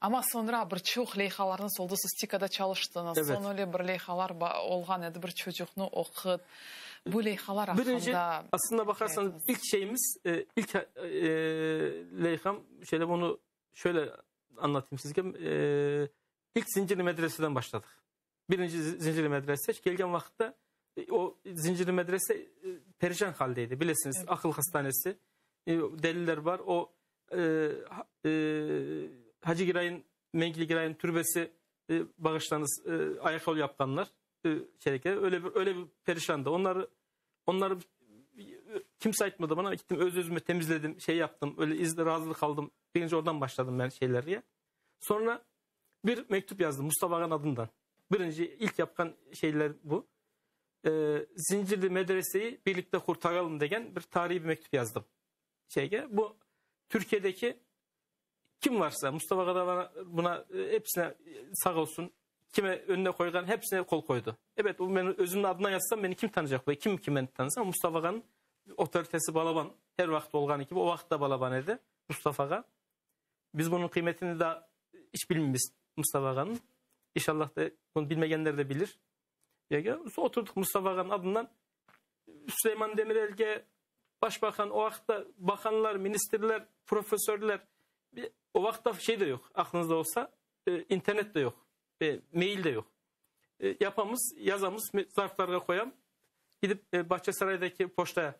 Amma soñra bir çoq leyhalarıñız oldı, siz TİKAda çalıştıñız, Evet. soñ öyle bir leyhalar olğan edi, bir çocuqnı oqut. Bu leyhalar Birinci, aqqında aslında bakarsanız aytıñız. ilk şeyimiz, e, ilk e, leyham, şöyle bunu şöyle anlatayım sizge. E, ilk Zincirli Medrese'den başladık. Birinci Zincirli Medrese gelgen vakitte e, o Zincirli Medrese e, perişan haldeydi. Bilesiniz Evet. akıl hastanesi e, deliller var. O e, ha- e, Hacı Giray'ın Mengli Giray'ın türbesi e, bağışlanız e, ayak yol yapkanlar e, şeydeki, öyle bir öyle bir perişandı. Onları onları kimse aytmadı bana. Gittim öz özüme temizledim, şey yaptım. Öyle izle razılık aldım. Birinci oradan başladım ben şeylere. Sonra bir mektup yazdım Mustafa Ağa'nın adından. Birinci ilk yapkan şeyler bu. Ee, Zincirli Medrese'yi birlikte kurtaralım degen bir tarihi bir mektup yazdım. Şeyge. Bu Türkiye'deki kim varsa Mustafa Ağa da bana, buna e, hepsine e, sağ olsun. Kime önüne koygan hepsine kol koydu. Evet o ben özümün adına yazsam beni kim tanıyacak? Ve kim kim beni tanısa Mustafa Ağa'nın otoritesi balaban her vakit olğanı gibi o vakit de balaban idi Mustafa Ağa. Biz bunun kıymetini de hiç bilmiyoruz Mustafa Ağa'nın. İnşallah da bunu bilmeyenler de bilir. Ya, oturduk Mustafa Ağa'nın adından Süleyman Demirel'ge başbakan o vakitte bakanlar, ministerler, profesörler bir, o vakitte şey de yok. Aklınızda olsa e, internet de yok. E, mail de yok. E, yapamız, yazamız, zarflara koyam. Gidip e, Bahçesaray'daki poştaya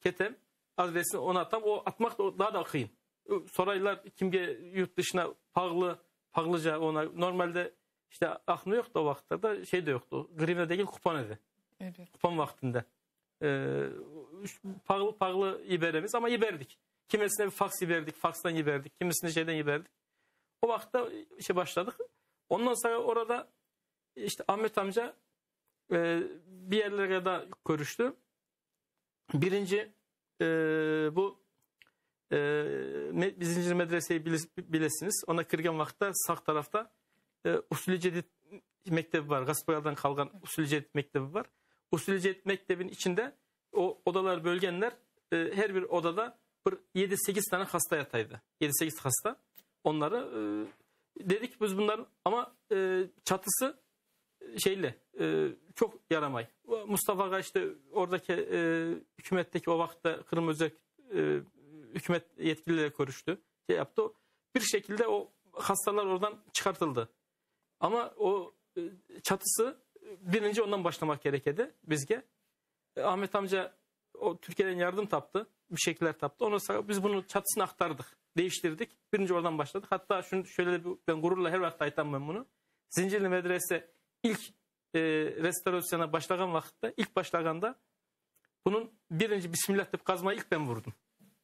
ketem adresini ona atam. O atmak da daha da kıyın. E, Soraylar kimge yurt dışına pahalı, pahalıca ona normalde işte aklında yoktu o vakitlerde şey de yoktu. Grivne değil kupon idi. Evet. Kupon vaktinde. Ee, pahalı pahalı iberemiz ama iberdik. Kimisine bir faks iberdik, fakstan iberdik. Kimisine şeyden iberdik. O vakitte işe başladık. Ondan sonra orada işte Ahmet amca e, bir yerlere daha görüştü. Birinci e, bu e, Zincir Medrese'yi bilesiniz. Ona kırgan vakitte sağ tarafta e, Usulü Cedid Mektebi var. Gaspıralı'dan kalkan Usulü Cedid Mektebi var. Usulü Cedid Mektebi'nin içinde o odalar bölgenler e, her bir odada bir 7-8 tane hasta yataydı. 7-8 hasta. Onları e, dedik biz bunların ama e, çatısı şeyle e, çok yaramay. Mustafa Ağa işte oradaki e, hükümetteki o vakitte Kırım Özel e, hükümet yetkilileriyle görüştü. Şey yaptı. Bir şekilde o hastalar oradan çıkartıldı. Ama o e, çatısı birinci ondan başlamak gerekirdi bizge. E, Ahmet amca o Türkiye'den yardım taptı. Bir şekiller taptı. Ondan sonra biz bunu çatısını aktardık. Değiştirdik. Birinci oradan başladık. Hatta şunu şöyle bir, ben gururla her vakit ayıtam ben bunu. Zincirli Medrese ilk e, restorasyona başlayan vakitte, ilk başlaganda bunun birinci Bismillah deyip kazmayı ilk ben vurdum.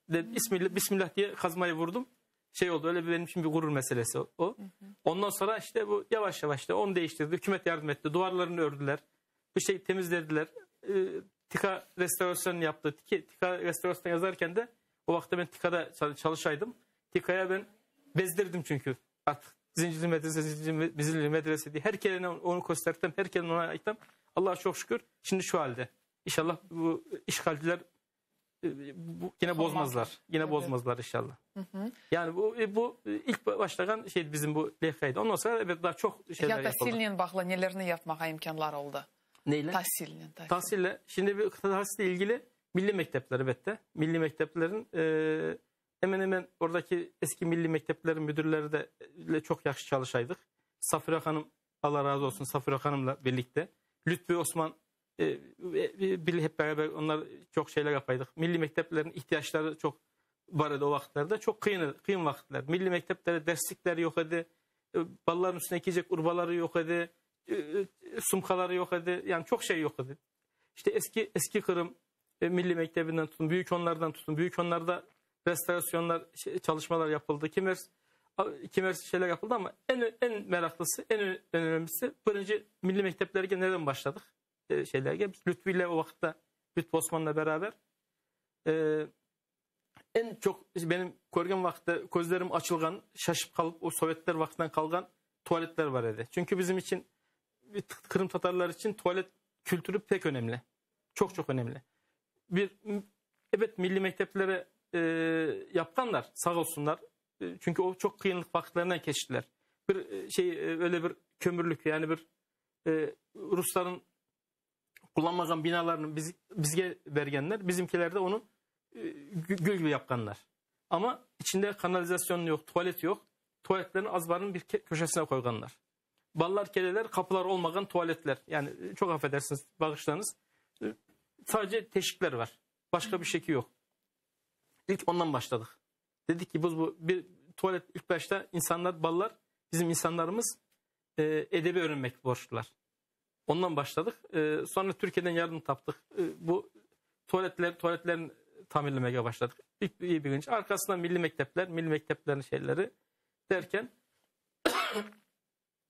De, Bismillah, Bismillah diye kazmayı vurdum. Şey oldu öyle bir benim için bir gurur meselesi o. Ondan sonra işte bu yavaş yavaş da onu değiştirdi. Hükümet yardım etti. Duvarlarını ördüler. Bir şey temizlediler. E, TİKA restorasyonu yaptı. TİKA, TİKA restorasyonu yazarken de o vakti ben TİKA'da çalışaydım. TİKA'ya ben bezdirdim çünkü. Artık Zincirli Medrese, Zincirli, Zincirli Medrese diye her kelime onu gösterdim. Her kelime ona ayıktım. Allah'a çok şükür şimdi şu halde. İnşallah bu işgalciler e, bu, yine bozmazlar. Yine Evet. bozmazlar inşallah. Yani bu e, bu ilk başlayan şey bizim bu lehkaydı. Ondan sonra evet daha çok şeyler Ya yapıldı. tasilnen bağlı nelerni yapmağa imkânlar oldı? Neyle? Tasilnen. Tasil. Tahsille. Şimdi bir tahsille ilgili milli mektepler elbette. Milli mekteplerin e, hemen hemen oradaki eski milli mekteplerin müdürleri de ile çok yaxşı çalışaydık. Safira Hanım Allah razı olsun Safira Hanım'la birlikte. Lütfü Osman e, e, bir hep beraber onlar çok şeyler yapaydık. Milli mekteplerin ihtiyaçları çok var idi o vakitlerde. Çok kıyın, kıyın vakitler. Milli mekteplere derslikler yok idi. E, Balların üstüne giyecek urbaları yok idi. E, e, sumkaları yok idi. Yani çok şey yok idi. İşte eski eski Qırım e, Milli Mektebinden tutun, Büyük Onlardan tutun. Büyük Onlarda restorasyonlar, şey, çalışmalar yapıldı. Kimer kimer şeyler yapıldı ama en en meraklısı, en önemlisi birinci milli mekteplerge nereden başladık? E, şeylerge. Biz Lütfü ile o vakitte Lütfü Osman'la beraber e, en çok benim körgen vaqıtta közlerim açılğan, şaşıp qalıp o Sovetler vaqtından qalğan tuvaletler var edi. Çünkü bizim için Kırım Tatarlar için tuvalet kültürü pek önemli. Çok çok önemli. Bir evet milli mekteplere e, yapqanlar sağ olsunlar. E, çünkü o çok qıyınlıq vaqıtlarından keçtiler. Bir e, şey e, öyle bir kömürlük yani bir e, Rusların qullanmağan binalarını biz, bizge bergenler, bizimkiler de onu e, gül gibi yapqanlar. Ama içinde kanalizasyon yok, tuvalet yok. Tuvaletlerini azbarın bir köşesine qoyğanlar. Ballar keleler, kapılar olmağan tuvaletler. Yani e, çok affedersiniz, bağışlanız. E, sadece teşikler var. Başka bir şey yok. İlk ondan başladık. Dedik ki biz bu bir tuvalet ilk başta insanlar, ballar, bizim insanlarımız e, edebi öğrenmek borçlular. Ondan başladık. E, sonra Türkiye'den yardım taptık. E, bu tuvaletler, tuvaletlerin tamirlemeye başladık. İlk iyi bir gün. Arkasından milli mektepler, milli mekteplerin şeyleri derken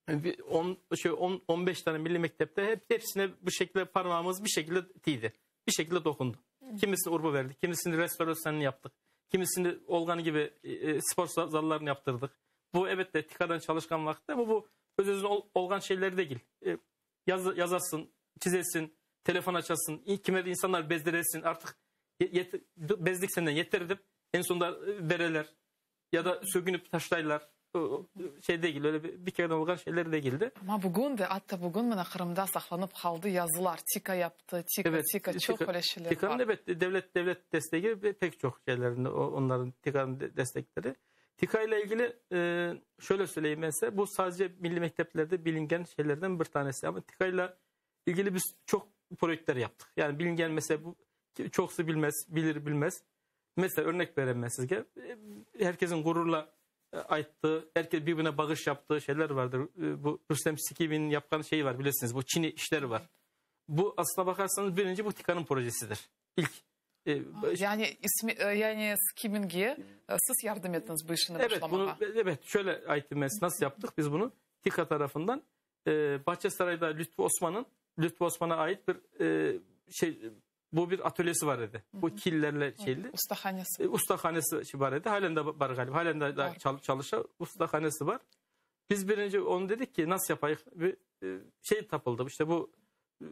bir 10 şey 10 15 tane milli mektepte hep hepsine bu şekilde parmağımız bir şekilde tiydi. Bir şekilde dokundu. Kimisine urba verdik, kimisini restorasyonunu yaptık. Kimisini olğanı gibi e, e, spor zallarını yaptırdık. Bu evet de TİKA'dan çalışkan vakti ama bu öz özüne ol, olğan şeyler değil. E, yaz, yazasın, çizesin, telefon açasın, kime de insanlar bezdiresin artık yet, bezdik senden yeter edip en sonunda e, bereler ya da sögünüp taşlaylar. Şey değil öyle bir, bir kere olğan şeyler değildi. Ama bugün de hatta bugün mına Qırımda saqlanıp qaldı yazılar. TİKA yaptı, TİKA, evet, TİKA çok öyle şeyler TİKA'nın var. Evet devlet devlet desteği ve pek çok şeylerin onların TİKA'nın destekleri. TİKA ile ilgili e, şöyle söyleyeyim ben size bu sadece milli mekteplerde bilingen şeylerden bir tanesi ama TİKA ile ilgili biz çok projeler yaptık. Yani bilingen mesela bu çoksu bilmez, bilir bilmez. Mesela örnek vereyim ben size. Herkesin gururla ayttığı, herkes birbirine bağış yaptığı şeyler vardır. Bu Rüstem Sikibi'nin yaptığı şeyi var bilirsiniz. Bu Çin'i işleri var. Bu aslına bakarsanız birinci bu TİKA'nın projesidir. İlk. E, yani ismi yani Skibinge siz yardım ettiniz bu işini evet, bunu, evet şöyle aytım ben nasıl yaptık biz bunu? TİKA tarafından e, Bahçesaray'da Lütfü Osman'ın Lütfü Osman'a ait bir e, şey bu bir atölyesi var idi. Bu killerle şeyli. Ustahanesi. E, ustahanesi var idi. Halen de var galiba. Halen de var. çalışan ustahanesi var. Biz birinci onu dedik ki nasıl yapayız? Bir e, şey tapıldı. İşte bu e,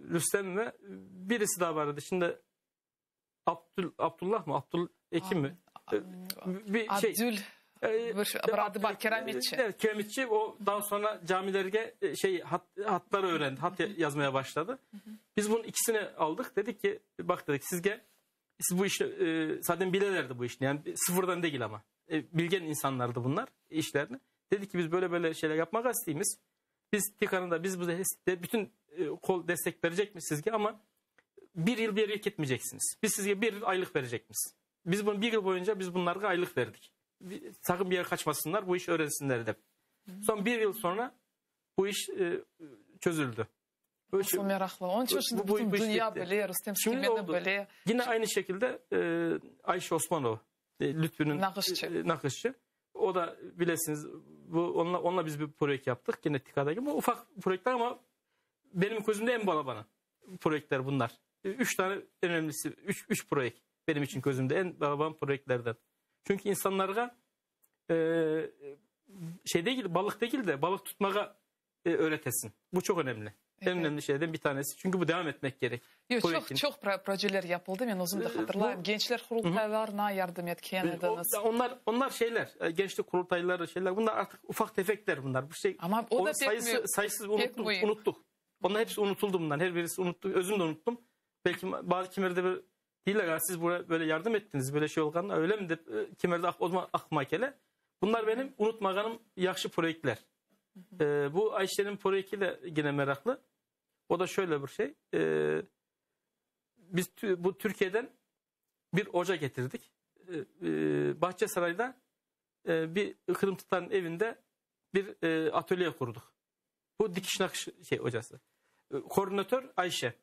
Rüstem ve birisi daha vardı. Şimdi Abdül, Abdullah mı? Abdül Ekim mi? Bir şey. Abdül bir adı var keramitçi. Evet keramitçi o daha sonra camilere şey hat, hatları öğrendi. Hat yazmaya başladı. Biz bunun ikisini aldık. Dedik ki bak dedik sizge siz bu işi e, zaten bilelerdi bu işini. Yani sıfırdan değil ama. E, bilgen insanlardı bunlar işlerini. Dedik ki biz böyle böyle şeyler yapmak istiyoruz. Biz TİKA'nın da biz bu bütün e, kol destek verecek mi sizge ama bir yıl bir yere gitmeyeceksiniz. Biz sizge bir yıl aylık verecekmiz. Biz bunu bir yıl boyunca biz bunlara aylık verdik. Sakın bir yere kaçmasınlar, bu işi öğrensinler de. Son bir yıl sonra bu iş e, çözüldü. Nasıl meraklı. Onun için şimdi bu, bütün bu dünya bile, Rüstem Skibin'i bile. Yine aynı şekilde e, Ayşe Osmanov, e, Lütfü'nün nakışçı. E, nakışçı. O da bilesiniz bu onunla, onunla biz bir proje yaptık. Yine TİKA'daki. Bu ufak projeler ama benim gözümde en balabanı projeler bunlar. Üç tane önemlisi, üç, üç proje benim için gözümde en balaban projelerden. Çünkü insanlara e, şey değil, balık değil de balık tutmaya e, öğretesin. Bu çok önemli. Evet. En önemli şeylerden bir tanesi. Çünkü bu devam etmek gerek. Yok, çok çok projeler yapıldı. Ben özüm de hatırlayayım. Gençler kurultaylarına yardım etken ediniz. Onlar onlar şeyler, gençlik kurultayları şeyler. Bunlar artık ufak tefekler bunlar. Bu şey Ama o da sayısı sayısız unuttuk, unuttuk. Onlar hepsi unutuldu bunlar. Her birisi unuttu. Özüm de unuttum. Belki bazı kimlerde bir değiller ya siz buraya böyle yardım ettiniz böyle şey olgan öyle mi de kimlerde o zaman aklıma gele. Bunlar benim unutmağanım yaxşı projeler. Ee, bu Ayşe'nin projesi de yine meraklı. O da şöyle bir şey. Ee, biz bu Türkiye'den bir oca getirdik. Ee, e, Bahçesaray'da e, bir Kırım Tatar'ın evinde bir e, atölye kurduk. Bu dikiş nakış şey hocası. E, koordinatör Ayşe.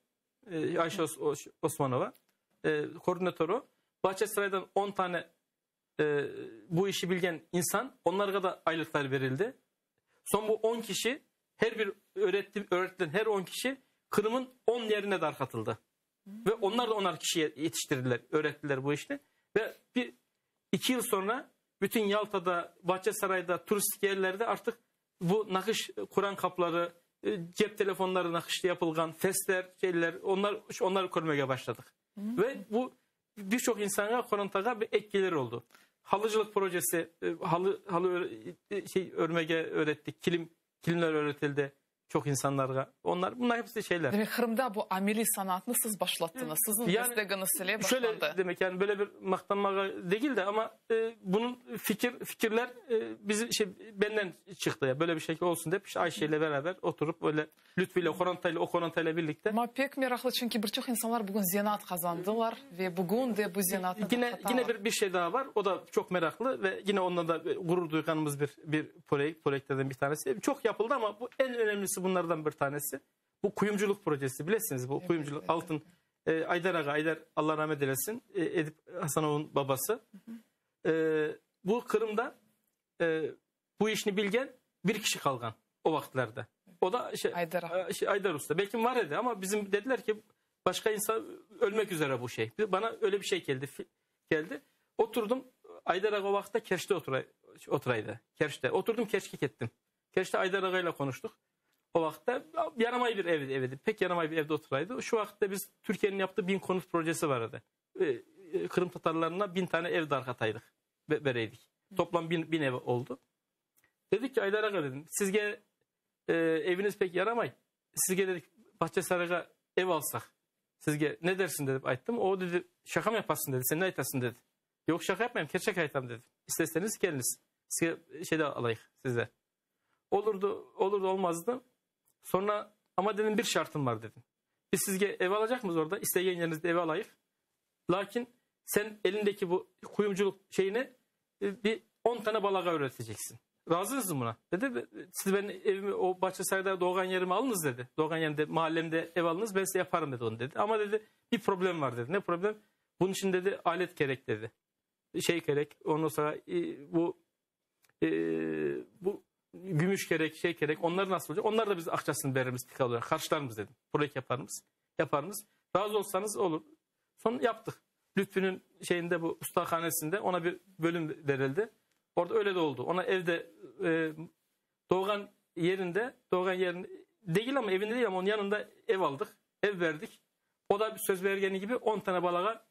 Ayşe Osmanova, koordinatör o. Bağçasaraydan 10 tane bu işi bilgen insan, onlarğa da aylıqlar verildi. Soñ bu 10 kişi, her bir öğretti, öğretilen her 10 kişi Qırım'ın 10 yerine darqatıldı. Ve onlar da onar kişiye yetiştirdiler, öğrettiler bu işni. Ve bir iki yıl sonra bütün Yalta'da, Bağçasaray'da, turistik yerlerde artık bu nakış Kur'an kapları, cep telefonları nakışlı yapılgan, fesler, şeyler, onlar, onları görmeye başladık. Ve bu birçok insana, qorantağa bir ek gelir oldu. Halıcılık projesi, halı halı şey örmege öğrettik, kilim kilimler öğretildi çok insanlarga. Onlar bunlar hepsi şeyler. Demek Qırımda bu ameliy sanatnı siz başlattıñız. Siziñ Yani destegiñiz ile şöyle başlandı. demek yani böyle bir maqtanmağa değil de ama bunun fikir fikirler bizim şey benden çıktı ya böyle bir şey olsun dep işte Ayşe ile beraber oturup öyle Lütfü ile qorantayla o qorantayla birlikte. Amma pek meraqlı, çünki bir çoq insanlar bugün zenaat qazandılar ve bugün de bu zenaatnı Yine tarqatalar. yine bir bir şey daha var. O da çok meraklı ve yine ondan da gurur duyganımız bir bir projekt projelerden bir tanesi. Çok yapıldı ama bu en önemlisi bunlardan bir tanesi. Bu kuyumculuk projesi bilesiniz bu kuyumculuk evet, altın Aydar Ağa Aydar Allah rahmet eylesin Edip Hasanov'un babası. E, bu Kırım'da bu işini bilgen bir kişi kalgan o vakitlerde. O da şey, Aydar ağa. şey, Aydar Usta. Belki var idi ama bizim dediler ki başka insan ölmek üzere bu şey. Bana öyle bir şey geldi. Geldi. Oturdum Aydar Ağa o vakitte Kerç'te oturay, oturaydı. Kerç'te. Oturdum Kerç'e gittim. Kerç'te Aydar Ağa ile konuştuk. O vakitte yaramay bir ev, evdi. Pek yaramay bir evde oturaydı. Şu vakitte biz Türkiye'nin yaptığı 1000 konut projesi vardı. Kırım Tatarlarına 1000 tane ev darqataydık. Bereydik. Toplam 1000 ev oldu. Dedik ki Aydar Ağa dedim. Sizge eviniz pek yaramay. Sizge dedik Bahçesaray'a ev alsak. Sizge ne dersin dedim ayttım. O dedi şaka mı yaparsın dedi. Sen ne aytasın dedi. Yok şaka yapmayayım gerçek aytam dedi. İsterseniz geliniz. Size şeyde alayık sizde. Olurdu, olurdu olmazdı. Sonra ama dedim bir şartım var dedim. Biz sizge ev alacak mıyız orada? İsteyen yerinizde ev alayık. Lakin sen elindeki bu kuyumculuk şeyini bir 10 tane balağa öğreteceksin. Razısınız mı buna? Dedi siz benim evimi o Bahçesaray'da doğan yerimi alınız dedi. Doğan yerinde mahallemde ev alınız ben size yaparım dedi onu dedi. Ama dedi bir problem var dedi. Ne problem? Bunun için dedi alet gerek dedi. Şey gerek ondan sonra bu bu gümüş gerek şey gerek onlar nasıl olacak? Onlar da biz akçasını veririz tika olarak karşılarımız dedim. Projekt yaparımız. Yaparımız. Razı olsanız olur. Sonra yaptık. Lütfü'nün şeyinde bu ustahanesinde ona bir bölüm verildi. Orada öyle de oldu. Ona evde doğan yerinde, doğan yerin değil ama evinde değil ama onun yanında ev aldık. Ev verdik. O da bir söz vergeni gibi 10 tane balağa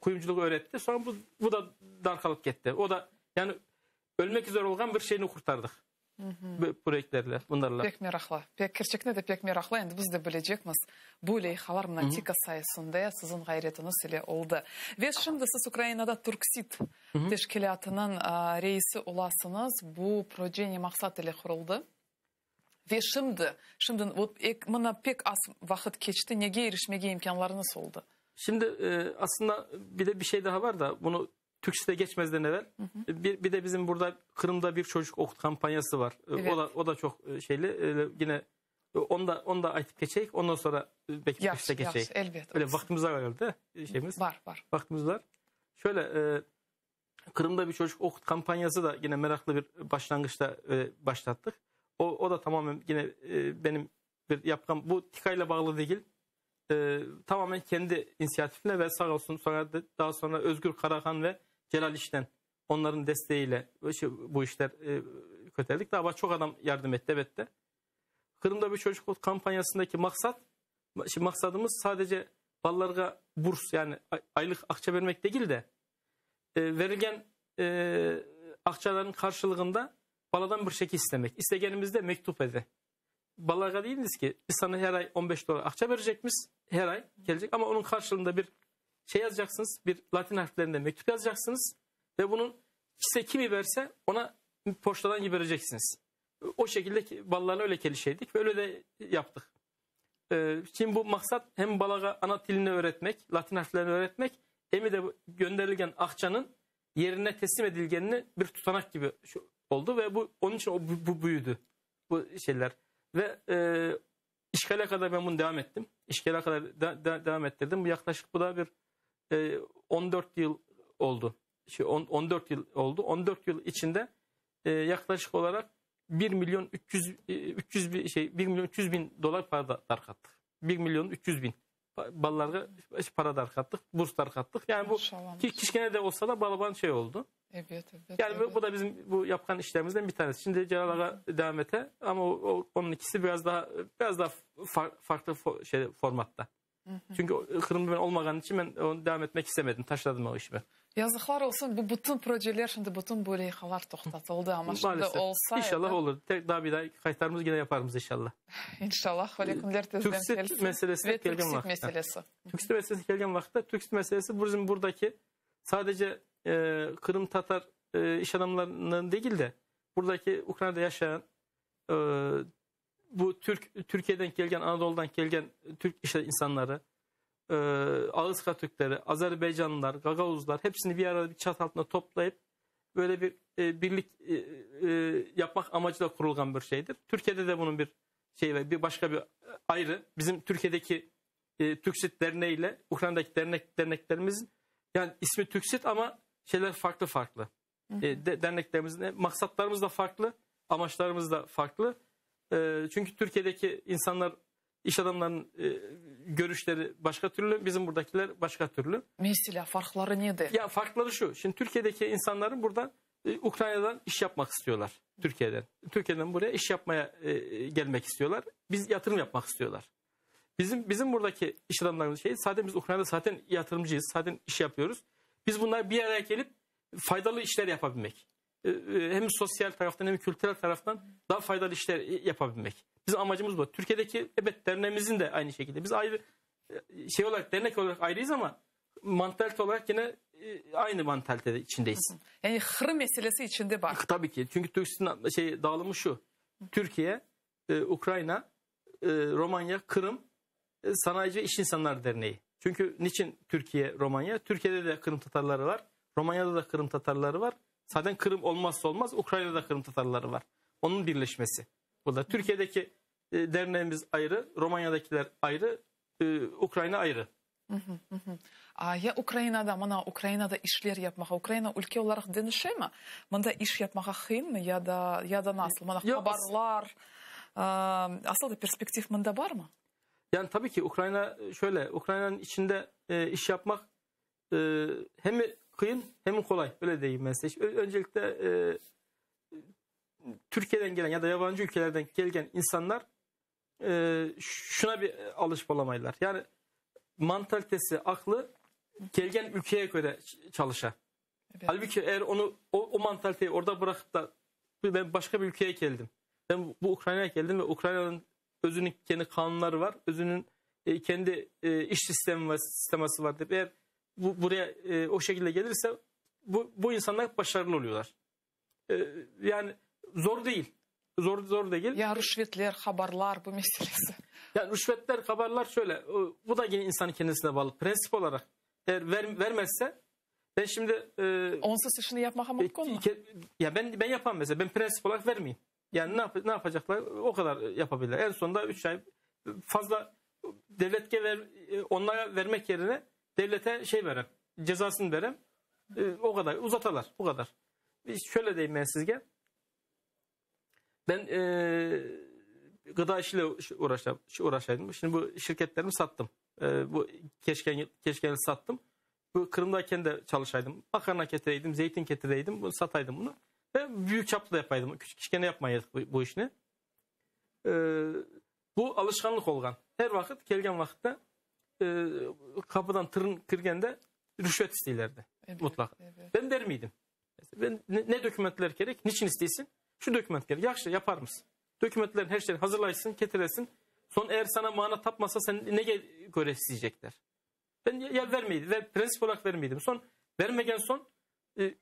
kuyumculuk öğretti. Sonra bu da darkalıp gitti. O da yani ölmek üzere olan bir şeyini kurtardık. Bu projelerle, bunlarla. Pek meraqlı. Pek kerçekten de pek meraqlı. Endi biz de bilecekmiz. Bu leyhalar mına TİKA sayesinde siziñ ğayretiñiz ile oldı. Ve şimdi siz Ukrainada Türksid teşkilâtınıñ reisi olasıñız. Bu proje ne maqsat ile quruldı? Ve şimdi, şimdi mına pek az vaqıt keçti, nege irişmege imkânlarıñız oldı? Şimdi aslında bir de bir şey daha var da bunu Türksid'e geçmezden evvel bir de bizim burada Kırım'da bir çocuk okut kampanyası var. Evet. O da çok şeyli. Yine onu da aytıp geçeyik. Ondan sonra belki Yahşı, Türksid'e geçeyik. yahşı, elbet. Öyle vaktimiz var herhalde şeyimiz. Var, var. Vaktimiz var. Şöyle Kırım'da bir çocuk okut kampanyası da yine meraklı bir başlangıçta başlattık. O da tamamen yine benim bir yaptığım bu TİKA ile bağlı değil. Tamamen kendi inisiyatifimle ve sağ olsun sonra da, daha sonra Özgür Karahan ve Celal İşten onların desteğiyle bu işler köterdik. Daha çok adam yardım etti elbette. Kırım'da bir çocuk okut kampanyasındaki maksat, şimdi maksadımız sadece ballarga burs yani aylık akçe vermek değil de verilgen akçelerin karşılığında baladan bir şekil istemek. İstegenimiz de mektup edi. Balaga değiliz ki biz sana her ay 15 dolar akçe verecekmiş, her ay gelecek ama onun karşılığında bir şey yazacaksınız, bir Latin harflerinde mektup yazacaksınız ve bunun size kimi verse ona poštadan vereceksiniz. O şekilde ki, ballarla öyle kelişeydik ve öyle de yaptık. Şimdi bu maksat hem balaga ana dilini öğretmek, Latin harflerini öğretmek, hem de gönderilgen akçanın yerine teslim edilgenini bir tutanak gibi oldu ve bu onun için o, bu, bu büyüdü bu şeyler. Ve İşgale qadar ben bunu devam ettim. İşgale qadar da, da, devam ettirdim. Bu yaklaşık bu da bir e, 14 yıl oldu. Şey, on, 14 yıl oldu. 14 yıl içinde e, yaklaşık olarak 1 milyon 300 300 bin, şey 1 milyon 300 bin dolar para da darkattık. 1 milyon 300 bin ballarga para darkattık, burs darkattık. Yani bu ki, kişkene de olsa da balaban şey oldu. Evet, evet. Yani evet. Bu, bu da bizim bu yapkan işlerimizden bir tanesi. Şimdi Celal Ağa devam ete ama o, o, onun ikisi biraz daha biraz daha far, farklı fo, şey formatta. Hı hı. Çünkü Kırım'da ben olmagan için ben onu devam etmek istemedim. Taşladım o işi ben. Yazıqlar olsun, bu bütün projeler şimdi, bütün bu leyhalar toqtatıldı, amma şimdi Maalesef. olsa İnşallah edi. olur. Tek daha bir daha qaytarmız, yine yaparmız inşallah. İnşallah, öyle künler tezden Türksit kelsin. meselesine Ve kelgen Türksit vaqıtta. meselesi. Türksit meselesi kelgen vaqıtta, Türksit meselesi bizim buradaki sadece e, Kırım Tatar e, iş adamlarının değil de buradaki Ukrayna'da yaşayan e, bu Türk Türkiye'den kelgen, Anadolu'dan kelgen Türk iş insanları, e, Ağızka Türkleri, Azerbaycanlılar, Gagauzlar hepsini bir arada bir çatı altında toplayıp böyle bir e, birlik e, e, yapmak amacıyla kurulgan bir şeydir. Türkiye'de de bunun bir şey var, bir başka bir ayrı. Bizim Türkiye'deki e, Türksit Derneği ile Ukrayna'daki dernek derneklerimizin yani ismi Türksit ama şeyler farklı farklı. E, de, derneklerimizin maksatlarımız da farklı, amaçlarımız da farklı. E, çünkü Türkiye'deki insanlar, iş adamlarının e, görüşleri başka türlü, bizim buradakiler başka türlü. Mesela farkları nedir? Ya farkları şu. Şimdi Türkiye'deki insanların burada e, Ukrayna'dan iş yapmak istiyorlar. Türkiye'den. Türkiye'den buraya iş yapmaya e, gelmek istiyorlar. Biz yatırım yapmak istiyorlar. Bizim bizim buradaki iş adamlarımız şey zaten biz Ukrayna'da zaten yatırımcıyız. Zaten iş yapıyoruz. Biz bunlar bir araya gelip faydalı işler yapabilmek. E, hem sosyal taraftan hem kültürel taraftan daha faydalı işler yapabilmek. Bizim amacımız bu. Türkiye'deki evet derneğimizin de aynı şekilde. Biz ayrı şey olarak dernek olarak ayrıyız ama mantalite olarak yine aynı mantalitede içindeyiz. Yani Kırım meselesi içinde var. Tabii ki. Çünkü Türkistan şey dağılımı şu. Türkiye, Ukrayna, Romanya, Kırım Sanayici İş İnsanları Derneği. Çünkü niçin Türkiye, Romanya? Türkiye'de de Kırım Tatarları var. Romanya'da da Kırım Tatarları var. Zaten Kırım olmazsa olmaz. Ukrayna'da Kırım Tatarları var. Onun birleşmesi. Bu da Türkiye'deki derneğimiz ayrı, Romanya'dakiler ayrı, Ukrayna ayrı. Ya Ukrainada, mına Ukrainada işler yapmağa, Ukraina ülke olaraq deñişemi? Mında iş yapmağa qıyınmı ya da, ya da nasıl? Mına habarlar, asıl da perspektiv mında barmı? Yani tabii ki Ukrayna şöyle, Ukrayna'nın içinde e, iş yapmak e, hem kıyın hem kolay. Öyle diyeyim ben size. Öncelikle e, Türkiye'den gelen ya da yabancı ülkelerden gelen insanlar e, şuna bir alışıp olamaylar. Yani mantalitesi, aklı gelgen ülkeye göre çalışa. Evet. Halbuki eğer onu o, o mantaliteyi orada bırakıp da ben başka bir ülkeye geldim. Ben bu Ukrayna'ya geldim ve Ukrayna'nın özünün kendi kanunları var. Özünün e, kendi e, iş sistemi var, sisteması var. Deyip eğer bu, buraya e, o şekilde gelirse bu, bu insanlar başarılı oluyorlar. E, yani zor değil. Zor zor değil. Ya rüşvetler, habarlar bu meselesi. Yani rüşvetler, haberler şöyle. Bu da yine insanın kendisine bağlı. Prensip olarak eğer ver, vermezse ben şimdi e, Onsuz işini yapmağa mümkün mü? Ya ben ben yapamam mesela. Ben prensip olarak vermeyeyim. Yani ne, yap, ne yapacaklar? O kadar yapabilirler. En sonunda 3 ay fazla devletke ver, onlara vermek yerine devlete şey verem. Cezasını verem. E, o kadar uzatalar. Bu kadar. Şöyle diyeyim ben sizge. Ben e, gıda işiyle uğraşa, uğraşaydım. Şimdi bu şirketlerimi sattım. E, bu keşken, keşkeni sattım. Bu Kırım'dayken de çalışaydım. Makarna getireydim, zeytin getireydim. Bunu sataydım bunu. Ve büyük çaplı da yapaydım. Küçük keşkene yapmayaydık bu, bu işini. E, bu alışkanlık olgan. Her vakit, kelgen vakitte e, kapıdan tırın kirgende rüşvet istiyorlardı. Evet, Mutlaka. evet. Ben der miydim? Ben ne, ne dokümentler gerek? Niçin istiyorsun? Şu doküment gerek. Yaxşı yapar mısın? Dokümentlerin her şeyini hazırlaysın, getiresin. Son eğer sana mana tapmasa sen ne göre isteyecekler? Ben ya, ya vermeydi. Ver, prensip olarak vermeydim. Son vermegen son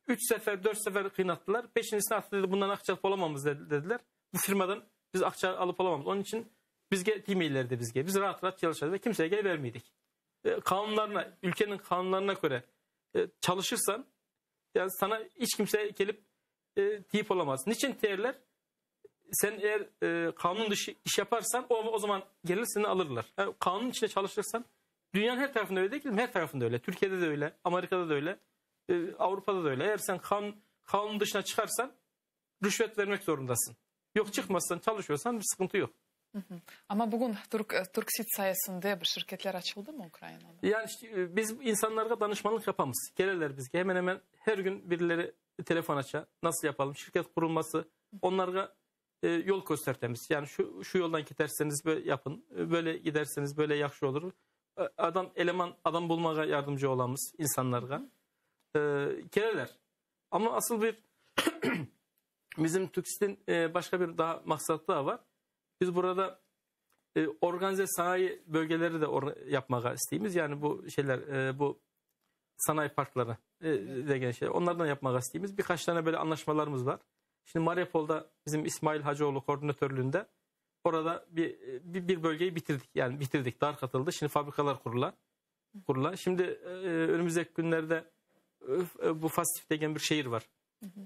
3 sefer 4 sefer kıynattılar. Beşincisine artık dedi bundan akça alıp olamamız dediler. Bu firmadan biz akça alıp olamamız. Onun için bizge demeylerdi bizge. Biz rahat rahat çalışırız ve kimseye gel vermeydik. E, kanunlarına, ülkenin kanunlarına göre e, çalışırsan yani sana hiç kimse gelip e, tip olamaz. Niçin terler? Sen eğer e, kanun dışı iş yaparsan o, o zaman gelir seni alırlar. Yani kanun içinde çalışırsan dünyanın her tarafında öyle değil mi? Her tarafında öyle. Türkiye'de de öyle, Amerika'da da öyle, e, Avrupa'da da öyle. Eğer sen kanun, kanun dışına çıkarsan rüşvet vermek zorundasın. Yok çıkmazsan çalışıyorsan bir sıkıntı yok. Amma bugün Türk, Türksit sayesinde bir şirketler açıldı mı Ukrainada? Yani işte, e, biz insanlara danışmanlık yapamız. Gelirler bizge. Hemen hemen her gün birileri telefon açar. Nasıl yapalım? Şirket kurulması. Onlara e, yol göstertemiz. Yani şu şu yoldan giderseniz böyle yapın. Böyle giderseniz böyle yaxşı olur. E, adam eleman adam bulmaya yardımcı olamız insanlara. E, gelirler. Ama asıl bir bizim Türksit'in e, başka bir daha maksatı daha var. Biz burada e, organize sanayi bölgeleri de or- yapmaya isteğimiz. Yani bu şeyler e, bu sanayi parkları e, degen şey. Onlardan yapmak isteğimiz. Birkaç tane böyle anlaşmalarımız var. Şimdi Mariupol'da bizim İsmail Hacıoğlu koordinatörlüğünde orada bir, bir, bir bölgeyi bitirdik. Yani bitirdik. Dar katıldı. Şimdi fabrikalar kurula. Kurula. Şimdi e, önümüzdeki günlerde e, bu Fastif degen bir şehir var.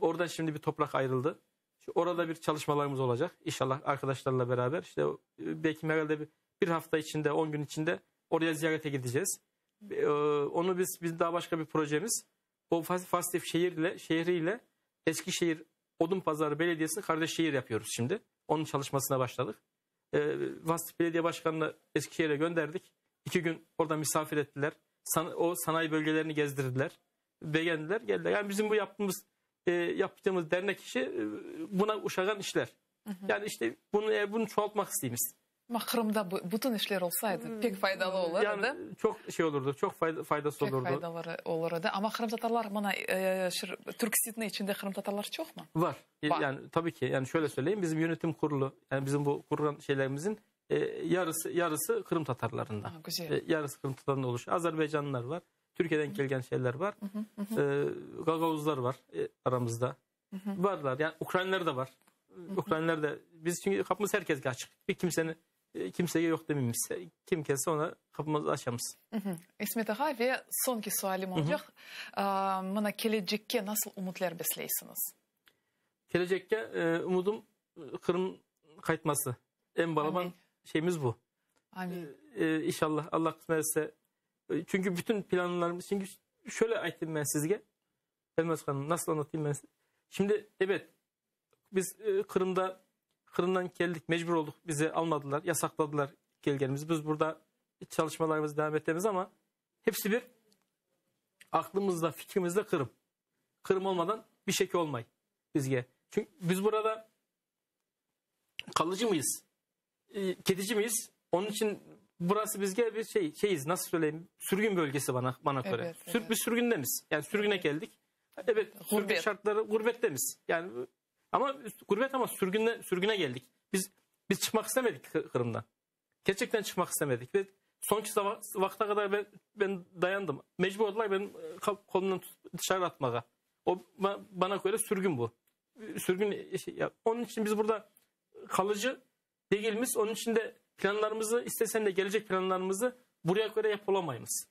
Oradan şimdi bir toprak ayrıldı. Şu orada bir çalışmalarımız olacak. İnşallah arkadaşlarla beraber. İşte e, belki herhalde bir, bir hafta içinde, 10 gün içinde oraya ziyarete gideceğiz. E, onu biz, biz daha başka bir projemiz. O Fastif şehirle, şehriyle Eskişehir Odunpazarı Belediyesi kardeş şehir yapıyoruz şimdi. Onun çalışmasına başladık. E, Fastif Belediye Başkanı'nı Eskişehir'e gönderdik. İki gün orada misafir ettiler. San, o sanayi bölgelerini gezdirdiler. Beğendiler, geldiler. Yani bizim bu yaptığımız e, yaptığımız dernek işi e, buna uşağan işler. Hı hı. Yani işte bunu e, bunu çoğaltmak istiyoruz. Ama Kırım'da bu, bütün işler olsaydı pek faydalı olurdu. Yani çok şey olurdu, çok fayda, faydası pek olurdu. Pek faydaları olurdu. Ama Kırım Tatarlar bana e, Türk Sit'in içinde Kırım Tatarlar çok mu? Var. Var. Yani tabii ki yani şöyle söyleyeyim bizim yönetim kurulu yani bizim bu kurulan şeylerimizin e, yarısı yarısı Kırım Tatarlarından. Ha, güzel. E, yarısı Kırım Tatarlarından oluşuyor. Azerbaycanlılar var. Türkiye'den gelen şeyler var. Hı hı. E, Gagavuzlar var e, aramızda. Hı hı. Varlar. Yani Ukraynalılar da var. Ukraynalılar da biz çünkü kapımız herkese açık. Bir kimsenin e, kimseye yok dememiz. Kim gelse ona kapımızı açamız. İsmet ağa ve soñki sualim olacaq. Mına kelecekke nasıl ümütler besleysiñiz? Kelecekke e, umudum Kırım qaytması. En balaban Amin. şeyimiz bu. Amin. E, inşallah Allah kısmet etse. Çünkü bütün planlarımız çünkü şöyle aytayım ben sizge. Elmas Hanım nasıl anlatayım ben size? Şimdi evet biz e, Kırım'da Kırım'dan geldik mecbur olduk bizi almadılar yasakladılar gelgenimizi. Biz burada çalışmalarımızı devam ettiğimiz ama hepsi bir aklımızda fikrimizde Kırım. Kırım olmadan bir şey olmay bizge. Çünkü biz burada kalıcı mıyız? E, kedici miyiz? Onun için burası bizge bir şey şeyiz nasıl söyleyeyim sürgün bölgesi bana bana göre. Evet, Sür, evet. Biz sürgündemiz. Yani sürgüne geldik. Evet, sürgün Gurbet. şartları gurbettemiz. Yani ama gurbet ama sürgüne sürgüne geldik. Biz biz çıkmak istemedik Kı- Kırım'dan. Gerçekten çıkmak istemedik ve sonki vakte kadar ben, ben dayandım. Mecbur oldular benim e, kolumdan tutup dışarı atmaya. O bana göre sürgün bu. Sürgün şey, ya, onun için biz burada kalıcı değilimiz. Onun için de planlarımızı istesen de gelecek planlarımızı buraya göre yapılamayız.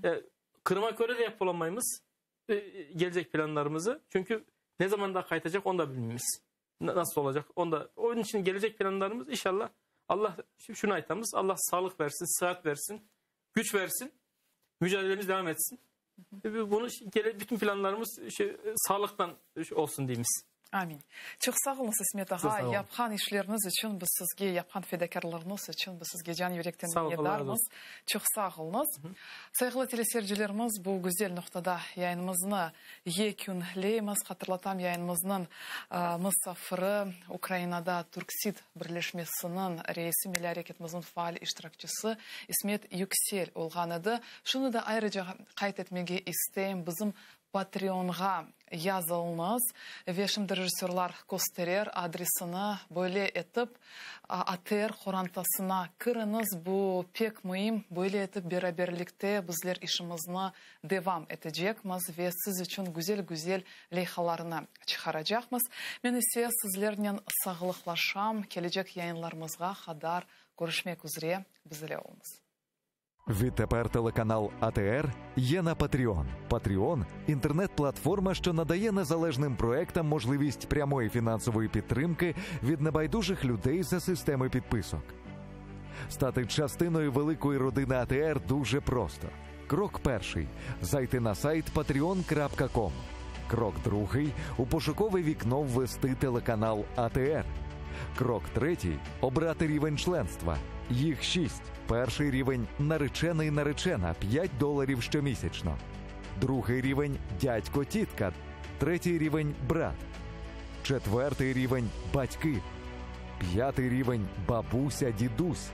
E, Kırım'a göre de yapılamayız e, gelecek planlarımızı. Çünkü ne zaman daha kaytacak onu da bilmiyoruz. Nasıl olacak onu da. Onun için gelecek planlarımız inşallah Allah şunu aytamız Allah sağlık versin, sıhhat versin, güç versin. Mücadelemiz devam etsin. Bunu bütün planlarımız şey, sağlıktan olsun diyemiz. Amin. Çoq sağ oluñız, İsmet ağa. Sağ olun. Yapqan işleriñiz içün biz sizge, yapqan fedakârlığıñız içün biz sizge can yürekten Sağ olun, Allah razı minnetdarmız. Çoq sağ oluñız. Sayğılı teleseyircilerimiz, bu güzel noqtada yayınımıznı yekünleymiz. Hatırlatam, yayınımıznıñ musafiri, Ukrainada Türksid birleşmesiniñ reisi, milliy areketimizniñ faal iştirakçisi İsmet Yüksel olğan edi. Şunı da ayrıca qayd etmege isteyim, bizim Patreonğa yazılıñız ve şimdi rejissörlar kösterer adresini, böyle etip ATR qorantasına kiriñiz, bu pek müim, böyle etip beraberlikte bizler işimizni devam etecekmiz ve siz içün güzel-güzel leyhalarnı çıqaracaqmız. Men ise sizlernen sağlıqlaşam, kelecek yayınlarımızğa qadar körüşmek üzre, bizle oluñız. Відтепер телеканал АТР є на Patreon. Patreon – інтернет-платформа, що надає незалежним проектам можливість прямої фінансової підтримки від небайдужих людей за системи підписок. Стати частиною великої родини АТР дуже просто. Крок перший зайти на сайт patreon.com. Крок другий у пошукове вікно ввести телеканал АТР. Крок третій обрати рівень членства. Їх шість. Перший рівень наречений наречена 5 доларів щомісячно. Другий рівень дядько тітка. Третій рівень брат. Четвертий рівень батьки. П'ятий рівень бабуся дідусь.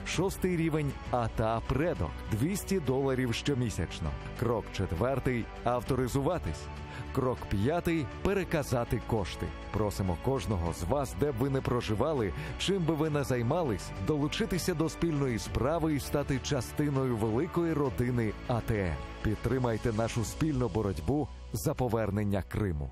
Шостий рівень ата предок 200 доларів щомісячно. Крок четвертий авторизуватись. Крок п'ятий переказати кошти. Просимо кожного з вас, де б ви не проживали, чим би ви не займались, долучитися до спільної справи і стати частиною великої родини АТР. Підтримайте нашу спільну боротьбу за повернення Криму.